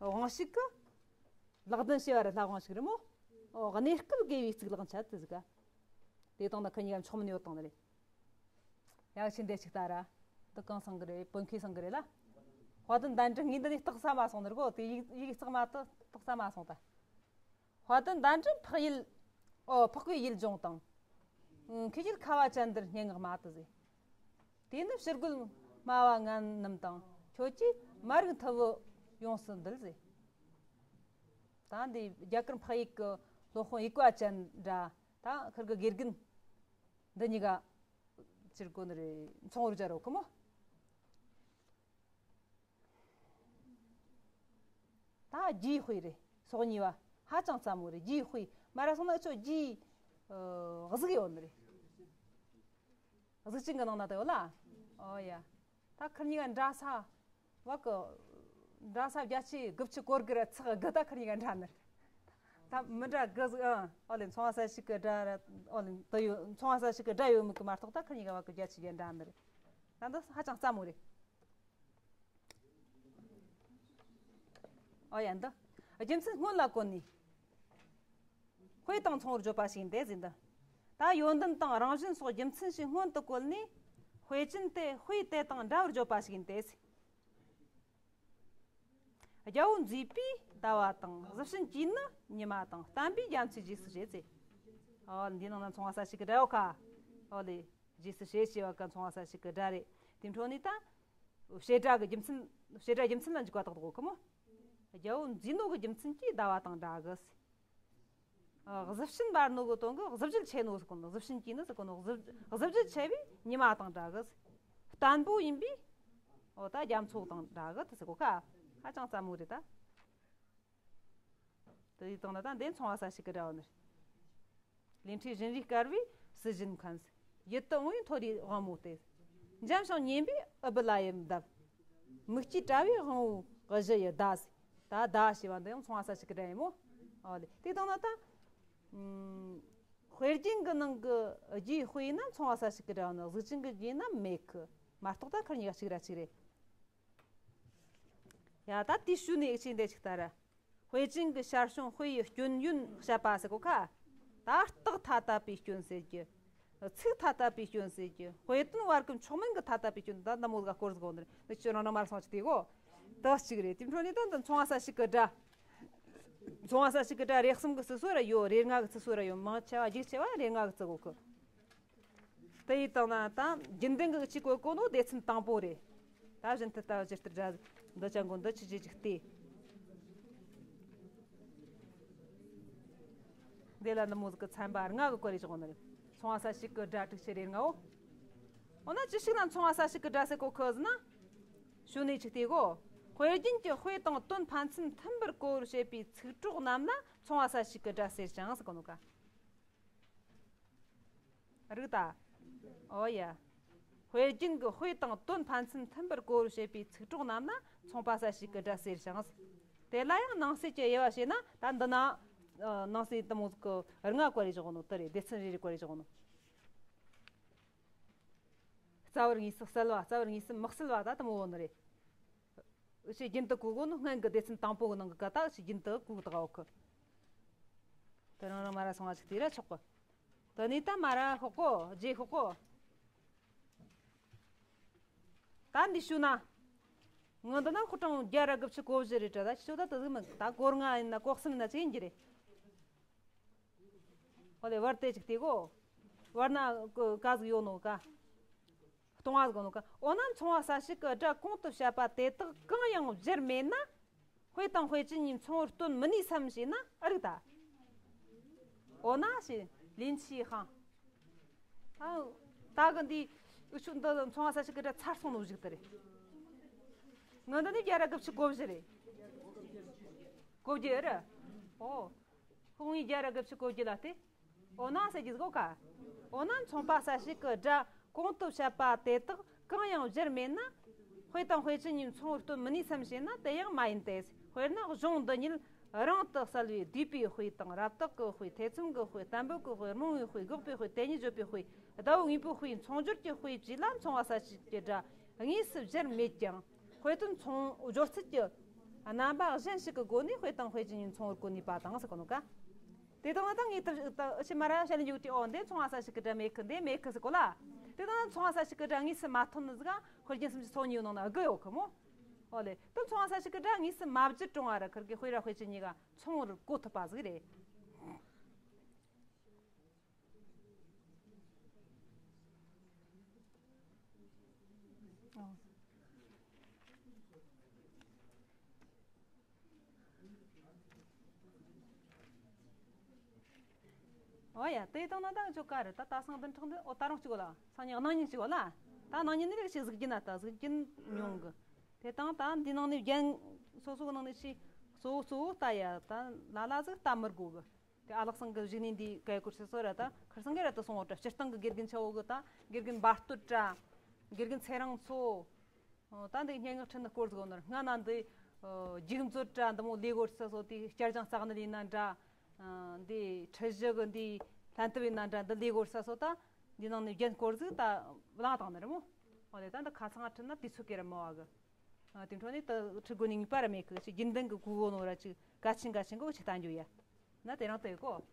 དབང་ཕྱུག་གི་ལག་ལྡན་ཞེས་པ་རེད། ལྷ་དབང་ཕྱུག་རེད་མོ། འོ། གནས་སྐབས་དགེ་བའི་གཙུག་ལག་འཆད་དེ་ཟེར་ག། དེ་དང་ན་ཁ་གཉིས་ཀ་མཆོག་མིན་ཡོད་དང་ནི་རེད། ཡག་ཕྱིན་དེ་ཅིག་ལྟ་ར། འདི་གང་སང་གི་རེད། བོད་མཁས་སང་གི་རེད་ལ། དཔལ་ལྡན་ཟླ་འབྲིང་ངས་འདི་ནས་རྟགས་ས་མ་སོང་ནི་རེད་གོ། དེ་ཡིག་ཡིག་རྩེག་མ་ཏི་རྟགས་ས་མ་སོང་ད། དཔལ་ལྡན་ཟླ་འབྲིང་འཕགས་ཡུལ། ཨོ་འཕགས་པའི་ཡུལ་ལྗོངས་དང་། ཨུ། ཁུ་ཤུལ་ཁ་བ་ཅན་འདིར་སྙན་ངག་མ་ཏི་ཟེར། དེ་ནི་ཕྱིར་རྒོལ་སྨྲ་བ་ངན་རྣམས་དང་། ཁྱོད་ཀྱིས་མ་རིག་མཐུ་བོ་ཡོངས་སུ་འདུལ་ཟེར། ད་འདི་རྒྱ་གར་འཕགས་ཡུལ་གྱི་སློབ་དཔོན་ཡུལ་བཀའ་ཅན་འདྲ། ད་ཁིར་གི་དགེ་རྒན་འདི་གཉིས་ཀ་ཕྱིར་རྒོལ་ནི་རེད། མཚུངས་པར་སྦྱར་རོ་ཁི་མོ། ད་རྒྱུའི་དཔེ་རེད། སོ་གཉིས་པ་ཧ་ཅང་སླ་མོ་རེད། རྒྱུའི་དཔེ་མ་ར་སོང་ན་ཨུ་ཆོ་རྒྱུའི་ཨ་གཟུགས་ཡོད་ནི་རེད། གཟུགས་ཅན་གྱི་ནང་ན་ད་ཡོད་ལ། ཨོ་ཡ། ད་ཁིར་གཉིས་ཀ་འདྲ་ས་བ་གི། འདྲ་ས་བརྒྱ་ཆའི་དགུ་བཅུ་གོ་དགུ་ར་ཚེག་དགུ་ད་ཁིར་གཉིས་ཀ་འདྲ་ནི་རེད། ད་མི་འདྲ་གི་ཟིག་ཨང་། ཨོ་ལེ་མཚུངས་པ་གསལ་བྱེད་ཀྱི་སྒྲ་ར། ཨོ་ལེ་དེ་ཡོད། མཚུངས་པ་གསལ་བྱེད་ཀྱི་སྒྲ་ཡོད་མེད་ཀྱི་མ་གཏོགས་ད་ཁིར་གཉིས་ཀ་བ་གི་བརྒྱ་ཆའི་བརྒྱ་འདྲ་ནི་རེད། ད་འདི་ཧ་ཅང་སླ་མོ་རེད། ཨོ་ཡ་འདི། རྒྱུ་མཚན་སྔོན་ལ་བཀོད་ནས། དཔེ་དང་མཚུངས་པར་བརྗོད་པ་ཞིག་ཡིན་ཏེ་ཟེར་འདི། ད་ཡོན་ཏན་དང་རང་བཞིན་སོགས་རྒྱུ་མཚན་ཞིག་སྔོན་དུ་བཀོད་ནས། དཔེ་ཅན་དེ་དཔེ་དེ་དང་འདྲ་བར་བརྗོད་པ་ཞིག་ཡིན་ཏེ་ཟེར། རྒྱལ་པོ་མཛེས་པའི་ཟླ་བ་དང་། གཟི་བྱིན་གྱིས་ནི་ཉི་མ་དང་། བསྟན་པའི་རྒྱ་མཚོའི་རྗེས་སུ་བྱེད་ཟེར། ཨོ་འདི་ནང་ན་མཚུངས་པ་གསལ་བྱེད་ཀྱི་སྒྲ་ཡོད་ཁ། ཨོ་ལེ། རྗེས་སུ་བྱེད་ཅེས་པ་ག་མཚུངས་པ་གསལ་བྱེད་ཀྱི་སྒྲ་རེད། དེ་འཕྲོ་ནས་ད། བྱེད་སྒྲ་གི་རྒྱུ་མཚན། བྱེད་སྒྲ་རྒྱུ་མཚན་ལ་འཇུག་པ་དག་དགོས་གི་མོ། རྒྱལ་པོ་མཛེས་ནོ་གི་རྒྱུ་མཚན་གྱིས་ཟླ་བ་དང་འདྲ་གི་ཟེར། ཨ། གཟི་བྱིན་འབར་ནོ་གི་དོན་གི་གཟི་བརྗིད་ཆེ་ནོ་ཟེར་གོ་ནོ། གཟི་བྱིན་གྱིས་ནི་ཟེར་གོ་ནོ། གཟི་གཟི་བརྗིད་ཆེ་བའི་ཉི་མ་དང་འདྲ་གི་ཟེར། བརྟན་པོ་ཡིན་པའི། ཨོ་ད་རྒྱ་མཚོ་དང་འདྲ་གི་ད་ཟེར་གོ་ཁ། ཧ་ཅང་སླ་མོ་རེད་ད། དེ་ཡི་སྟེང་ན་ད་འདི་མཚུངས་པ་གསལ་བྱེད་ཀྱི་སྒྲ་བོ་ནི། ལས་འཕྲོས་བཞིན་རས་དཀར་བའི་སྲིད་བཞིན་མཁན། ཡིད་དུ་འོང་བའི་མཐོ་རིས་དབང་མོ་སྟེ། འཇམ་ཞིང་མཉེན་པའི་ཨུཏྤ་ལ་ཡི་འདབ། མིག་སྐྱེས་དྲ་བའི་དབང་པོའི་གཞུ་ཡི་ཟླ་ཟེར། ད་ཟླ་ཞེས་པ་འདི་ཡང་མཚུངས་པ་གསལ་བྱེད་ཀྱི་སྒྲ་ཡིན་མོ། ཨོ་ལེ། དེ་དང་ན་ད། ཨུམ། དཔེ་རྒྱན་གྱི་ནང་གི་རྒྱུའི་དཔེ་ཡིན་ན་མཚུངས་པ་གསལ་བྱེད་ཀྱི་སྒྲ་ཡིན་ན། གཟུགས་ཅན་གྱི་རྒྱུ་ཡིན་ན་མེད་གི། མ་གཏོགས་ད་ཁར་གཉིས་ཀ་གཅིག་ར་གཅིག་རེད། ཡ་ད་དེའི་ཤུལ་ནས་ཨེ་ཆེ་འདི་ཅིག་ལྟ་ར། དཔེ་ཅན་གྱི་ཞར་བྱུང་དཔེ་ཡི་སྐྱོན་ཡོན་བཤད་པ་ཟེར་གོ་ཁ། ད་རྟགས་ཐ་དད་པའི་སྐྱོན་ཟེར་རྒྱུ། ཚིག་ཐ་དད་པའི་སྐྱོན་ཟེར་རྒྱུ། དཔེ་དོན་བར་གྱི་མཆོག་དམན་གྱི་ཐ་དད་པའི་སྐྱོན། ད་འདི་མོ་ཟིག་སྐོར་ཟིག་གོ་འདིར་འདི་ཆོ་རང་རང་མར་སོང་ཅིག་དེ་གོ། ད་གཅིག་རེད། དེ་འཕྲོ་ནས་ད་འདི་མཚུངས་པ་གསལ་བྱེད་ཀྱི་སྒྲ། མཚུངས་པ་གསལ་བྱེད་ཀྱི་སྒྲ་རེ་གསུམ་གྱི་རྩི་སྲོལ་ར་ཡོད། རེ་ལྔ་གི་རྩི་སྲོལ་ར་ཡོད། མང་ཆེ་བ་རྒྱུགས་ཆེ་བ་རེ་ལྔ་གི་རྩི་གོ་ཁི། དེ་ཡི་སྟེང་ན་ད་རྒྱུན་ལྡན་གྱི་ཅིག་གོ་གོ་ནོ་སྡེ་ཚན་དང་པོ་རེད། ད་བཞིན་དུ་ལྟ་བ་ཇི་ལྟར་འདྲ་འདི་ཅང་གོ་འདི་ཆི་ཇི་ཅིག་སྟེ། འདི་ལ་འདི་མོ་ཟིག་གི་ཚན་པ་ལྔ་གི་སྐོར་རེ་བཞག་ནི་རེད། མཚུངས་པ་གསལ་བྱེད་ཀྱི་སྒྲ་དྲུག་ཅུ་རེ་ལྔའོ། འོ་ན་ཅི་ཞིག་ལ་མཚུངས་པ་གསལ་བྱེད་ཀྱི་སྒྲ་ཟེར་གོ་ཁི་ཟེར་ན། ཞུ་ནས་ཅིག་སྟེ་གོ། དཔེ་རྒྱན་གྱི་དཔེ་དང་དོན་ཕན་ཚུན་མཐུན་པར་གོ་བར་བྱེད་པའི་ཚིག་གྲོགས་རྣམས་ལ་མཚུངས་པ་གསལ་བྱེད་ཀྱི་སྒྲ་ཟེར་ཞིང་ཟེར་གོ་ནོ་ཀ། རིག་ད། ཨོ་ཡ། དཔེ་རྒྱན་གྱི་དཔེ་དང་དོན་ཕན་ཚུན་མཐུན་པར་གོ་བར་བྱེད་པའི་ཚིག་གྲོགས་རྣམས་ལ་མཚུངས་པ་གསལ་བྱེད་ཀྱི་སྒྲ་ཟེར་ཞིང་། དེ་ལ་ཡང་ནང་གསེས་ཀྱི་དབྱེ་བ་བྱས་ན་ད་འདི་ན། ནང་གསེས་དེ་མོ་གི་ལྔ་བཀར་རེ་བཞག་ནོ་དེ་རེད། སྡེ་ཚན་རེ་རེ་བཀར་རེ་བཞག་ནོ། རྩ་བར་དངོས་སུ་གསལ་བ། རྩ་བར་དངོས་སུ་མི་གསལ་བ་ད་དེ་མོ་བོ་ནི་རེད། ཞེས་རྒྱུན་དུ་གོ་གོ་ནོ་སྔོན་གྱི་སྡེ་ཚན་དང་པོ་གི་ནང་གི་ཀ་ད་ཞེས་རྒྱུན་དུ་གོ་གི་ད་ག་འོ་ཁི། དེ་རང་རང་མ་ར་སོང་བ་ཞིག་དེ་ར་ཆོག་གི། དེ་ནས་ད་མ་ར་ཤོག་གོ་རྗེས་ཤོག་གོ། ད་འདི་ཞུ་ན། ངོ་འདི་ན་ཁོ་གྲངས་བརྒྱ་ར་དགུ་བཅུ་གོ་བཞི་རེད་དྲ། ད་ཁྱོད་ད་དེ་ཟིག་མིན་ད་སྒོར་ལྔ་ཡིན་ན་སྒོར་གསུམ་ཡིན་ན་ཅི་ཡིན་གྱི་རེད། ཨོ་ལེ་བར་དེ་ཅིག་དེ་གོ། བར་ན་ཀ་ཟིག་ཡོད་ནོ་ཀ། སྟོང་བ་ཟིག་ནོ་ཀ། འོ་ན་མཚུངས་པ་གསལ་བྱེད་ཀྱི་སྒྲ་གོང་དུ་བཤད་པ་དེ་དག་གང་ཡང་སྦྱར་མེད་ན། དཔེ་དང་དཔེ་ཅན་གཉིས་མཚུངས་པར་སྟོན་མི་ནུས་སམ་ཞེ་ན་ཨ་རིག་ད། འོ་ན་ཞེ་ལིན་ཆི་ཧང་། ཨ། ད་གི་འདི་ཨུ་ཆུ་འདི་མཚུངས་པ་གསལ་བྱེད་ཀྱི་སྒྲ་ཚར་སོང་ནོ་ཞིག་ཏུ་རེད། ངི་འདི་ནི་བརྒྱ་ར་དགུ་བཅུ་གོ་བཞི་རེད། གོ་བརྒྱད་རེད། ཨོ། ཁོང་ངི་བརྒྱ་ར་དགུ་བཅུ་གོ་བརྒྱད་ལ་སྟེ། འོ་ན་ཟེར་གྱི་གོ་ཀ། འོ་ན་མཚུངས་པ་གསལ་བྱེད་ཀྱི་སྒྲ་གོང་དུ་བཤད་པ་དེ་དག་གང་ཡང་སྦྱར་མེད་ན། དཔེ་དང་དཔེ་ཅན་གཉིས་མཚུངས་པར་སྟོན་མི་ནུས་སམ་ཞེ་ན་དེ་ཡང་མ་ཡིན་ཏེ། དཔེར་ན་གཞུང་འདི་ཉིད་རང་དུ་གསལ་བའི་བསྡུས་པའི་དཔེ་དང་། རབ་བཏགས་ཀྱི་དཔེ། ཐེ་ཚོམ་གྱི་དཔེ། བརྟན་པོ་གི་དཔེ། རྨོངས་པའི་དཔེ། འགག་པའི་དཔེ། དེ་ཉིད་བརྗོད་པའི་དཔེ། ཟླ་བོ་དངོས་པོའི་དཔེ། མཚུངས་སྦྱོར་གྱི་དཔེ་བཅས་ལ་མཚུངས་པ་གསལ་བྱེད་ཀྱི་སྒྲ་དངོས་སུ་སྦྱར་མེད་ཀྱང་། དཔེ་དོན་མཚུངས་སྦྱོར་ཚུལ་གྱི་རྣམ་པ་གཞན་ཞིག་གི་སྒོ་ནས་དཔེ་དང་དཔེ་ཅན་གཉིས་མཚུངས་པར་གོ་ནུས་པ་དང་ཟེར་གོ་ནོ་ཀ། དེ་དང་ད་ངས་ད་ཕྱི་མ་ར་བཤད་ལེ་འཇུག་དེ་འོ་འདི་མཚུངས་པ་གསལ་བྱེད་ཀྱི་སྒྲ་མེད་ཁི། འདི་མེད་ཁི་ཟེར་གོ་ལ། དེ་དང་མཚུངས་པ་གསལ་བྱེད་ཀྱི་སྒྲ་དངོས་སུ་མ་ཐོན་ནི་ཟིག་ག་དཔེ་རྒྱན་སུམ་ཅུ་སོ་གཉིས་ནང་ན་དགུ་ཡོད་ཁི་མོ། ཨོ་ལེ། དེ་ཚོང་ས་ཞིག་གི་སྒྲ་དངོས་སུ་མ་བརྗེད་རུང་བ་ར་ཁིར་གི་དཔེ་ར་དཔེ་ཅན་གཉིས་ཀ་ཚོང་བར་གོ་ཐུབ་པ་ཟིག་རེད། ཨོ། ཨོ་ཡ། དེ་དང་ན་ད་ཅོ་ག་རེད། ད་ད་སང་བདུན་ཕྲག་འདི། ཨོ་ད་རང་གཅིག་གོ་ལ། སང་ཉིན་གནངས་ཉིན་གཅིག་གོ་ལ། ད་གནངས་ཉིན་ནི་རིགས་ཤིག་གཟིགས་རྒྱུ་ན། ད་གཟིགས་རྒྱུ་ཉུང་གི། དེ་དང་ད་འདི་ནང་ནས་རྒྱན་སོ་སོ་གི་ནང་ནས་ཤི་གཙོ་བོ་གཙོ་བོ་ལྟ་ཡ། ད་ལ་ལ་ཟིག་ལྟ་མི་དགོ་གི། དེ་ཨ་ལགས་སང་གི་བཞུགས་གནས་འདི་ག་ཡ་སྐོར་ཤི་སོ་ར། ད་ཁར་སང་གི་ར་ད་སོང་བ་ད་སྤྱིར་བཏང་གི་དགེ་རྒན་ཆ་བོ་གི། ད་དགེ་རྒན་འབར་སྟོད་ར། དགེ་རྒན་ཚེ་རིང་མཚོ། ཨོ། ད་འདི་སྙན་ངག་ཁྲིད་ནི་སྐོར་ཟིག་ཡོད་ནོ་ར། སྔ་ན་འདི་ཨོ་རྒྱུགས་མཛོད་ར་འདི་མོ་ལས་གོ་ས་སོ། དེ་བསྐྱར་སྦྱོང་ས་གནས་ཡིན་ན་འདྲ། ཨ་འདི་ཁྲིད་གཞི་གི་འདི་ལྷན་ཐབས་ཡིན་ན་འདྲ། འདི་ལས་གོ་ས་སོ། ད་འདི་ནང་ནས་རྒྱན་སྐོར་ཟིག་ད་བླངས་བཏང་ནི་རེད་མོ། ཨོ་ལེ། ད་འདི་ཁ་ཚང་ང་ཁྲིད་ན་དུས་ཚོད་ཀྱི་ར་མི་བ་གི། ཨ་དེ་འཕྲོ་ནས་ད་ཁྲིད་དགོས་ནི་ངེས་པ་ར་མེད་གི། ཅིག་རྒྱུན་ལྡན་གི་གོ་གོ་ནོ་ར། ཅིག་གལ་ཆེན་གལ་ཆེན་གི་འོ་ཅིག་ལྟ་འགྱོ་ཡ། ན་དེ་རང་ལྟ་ཡོད་གོ།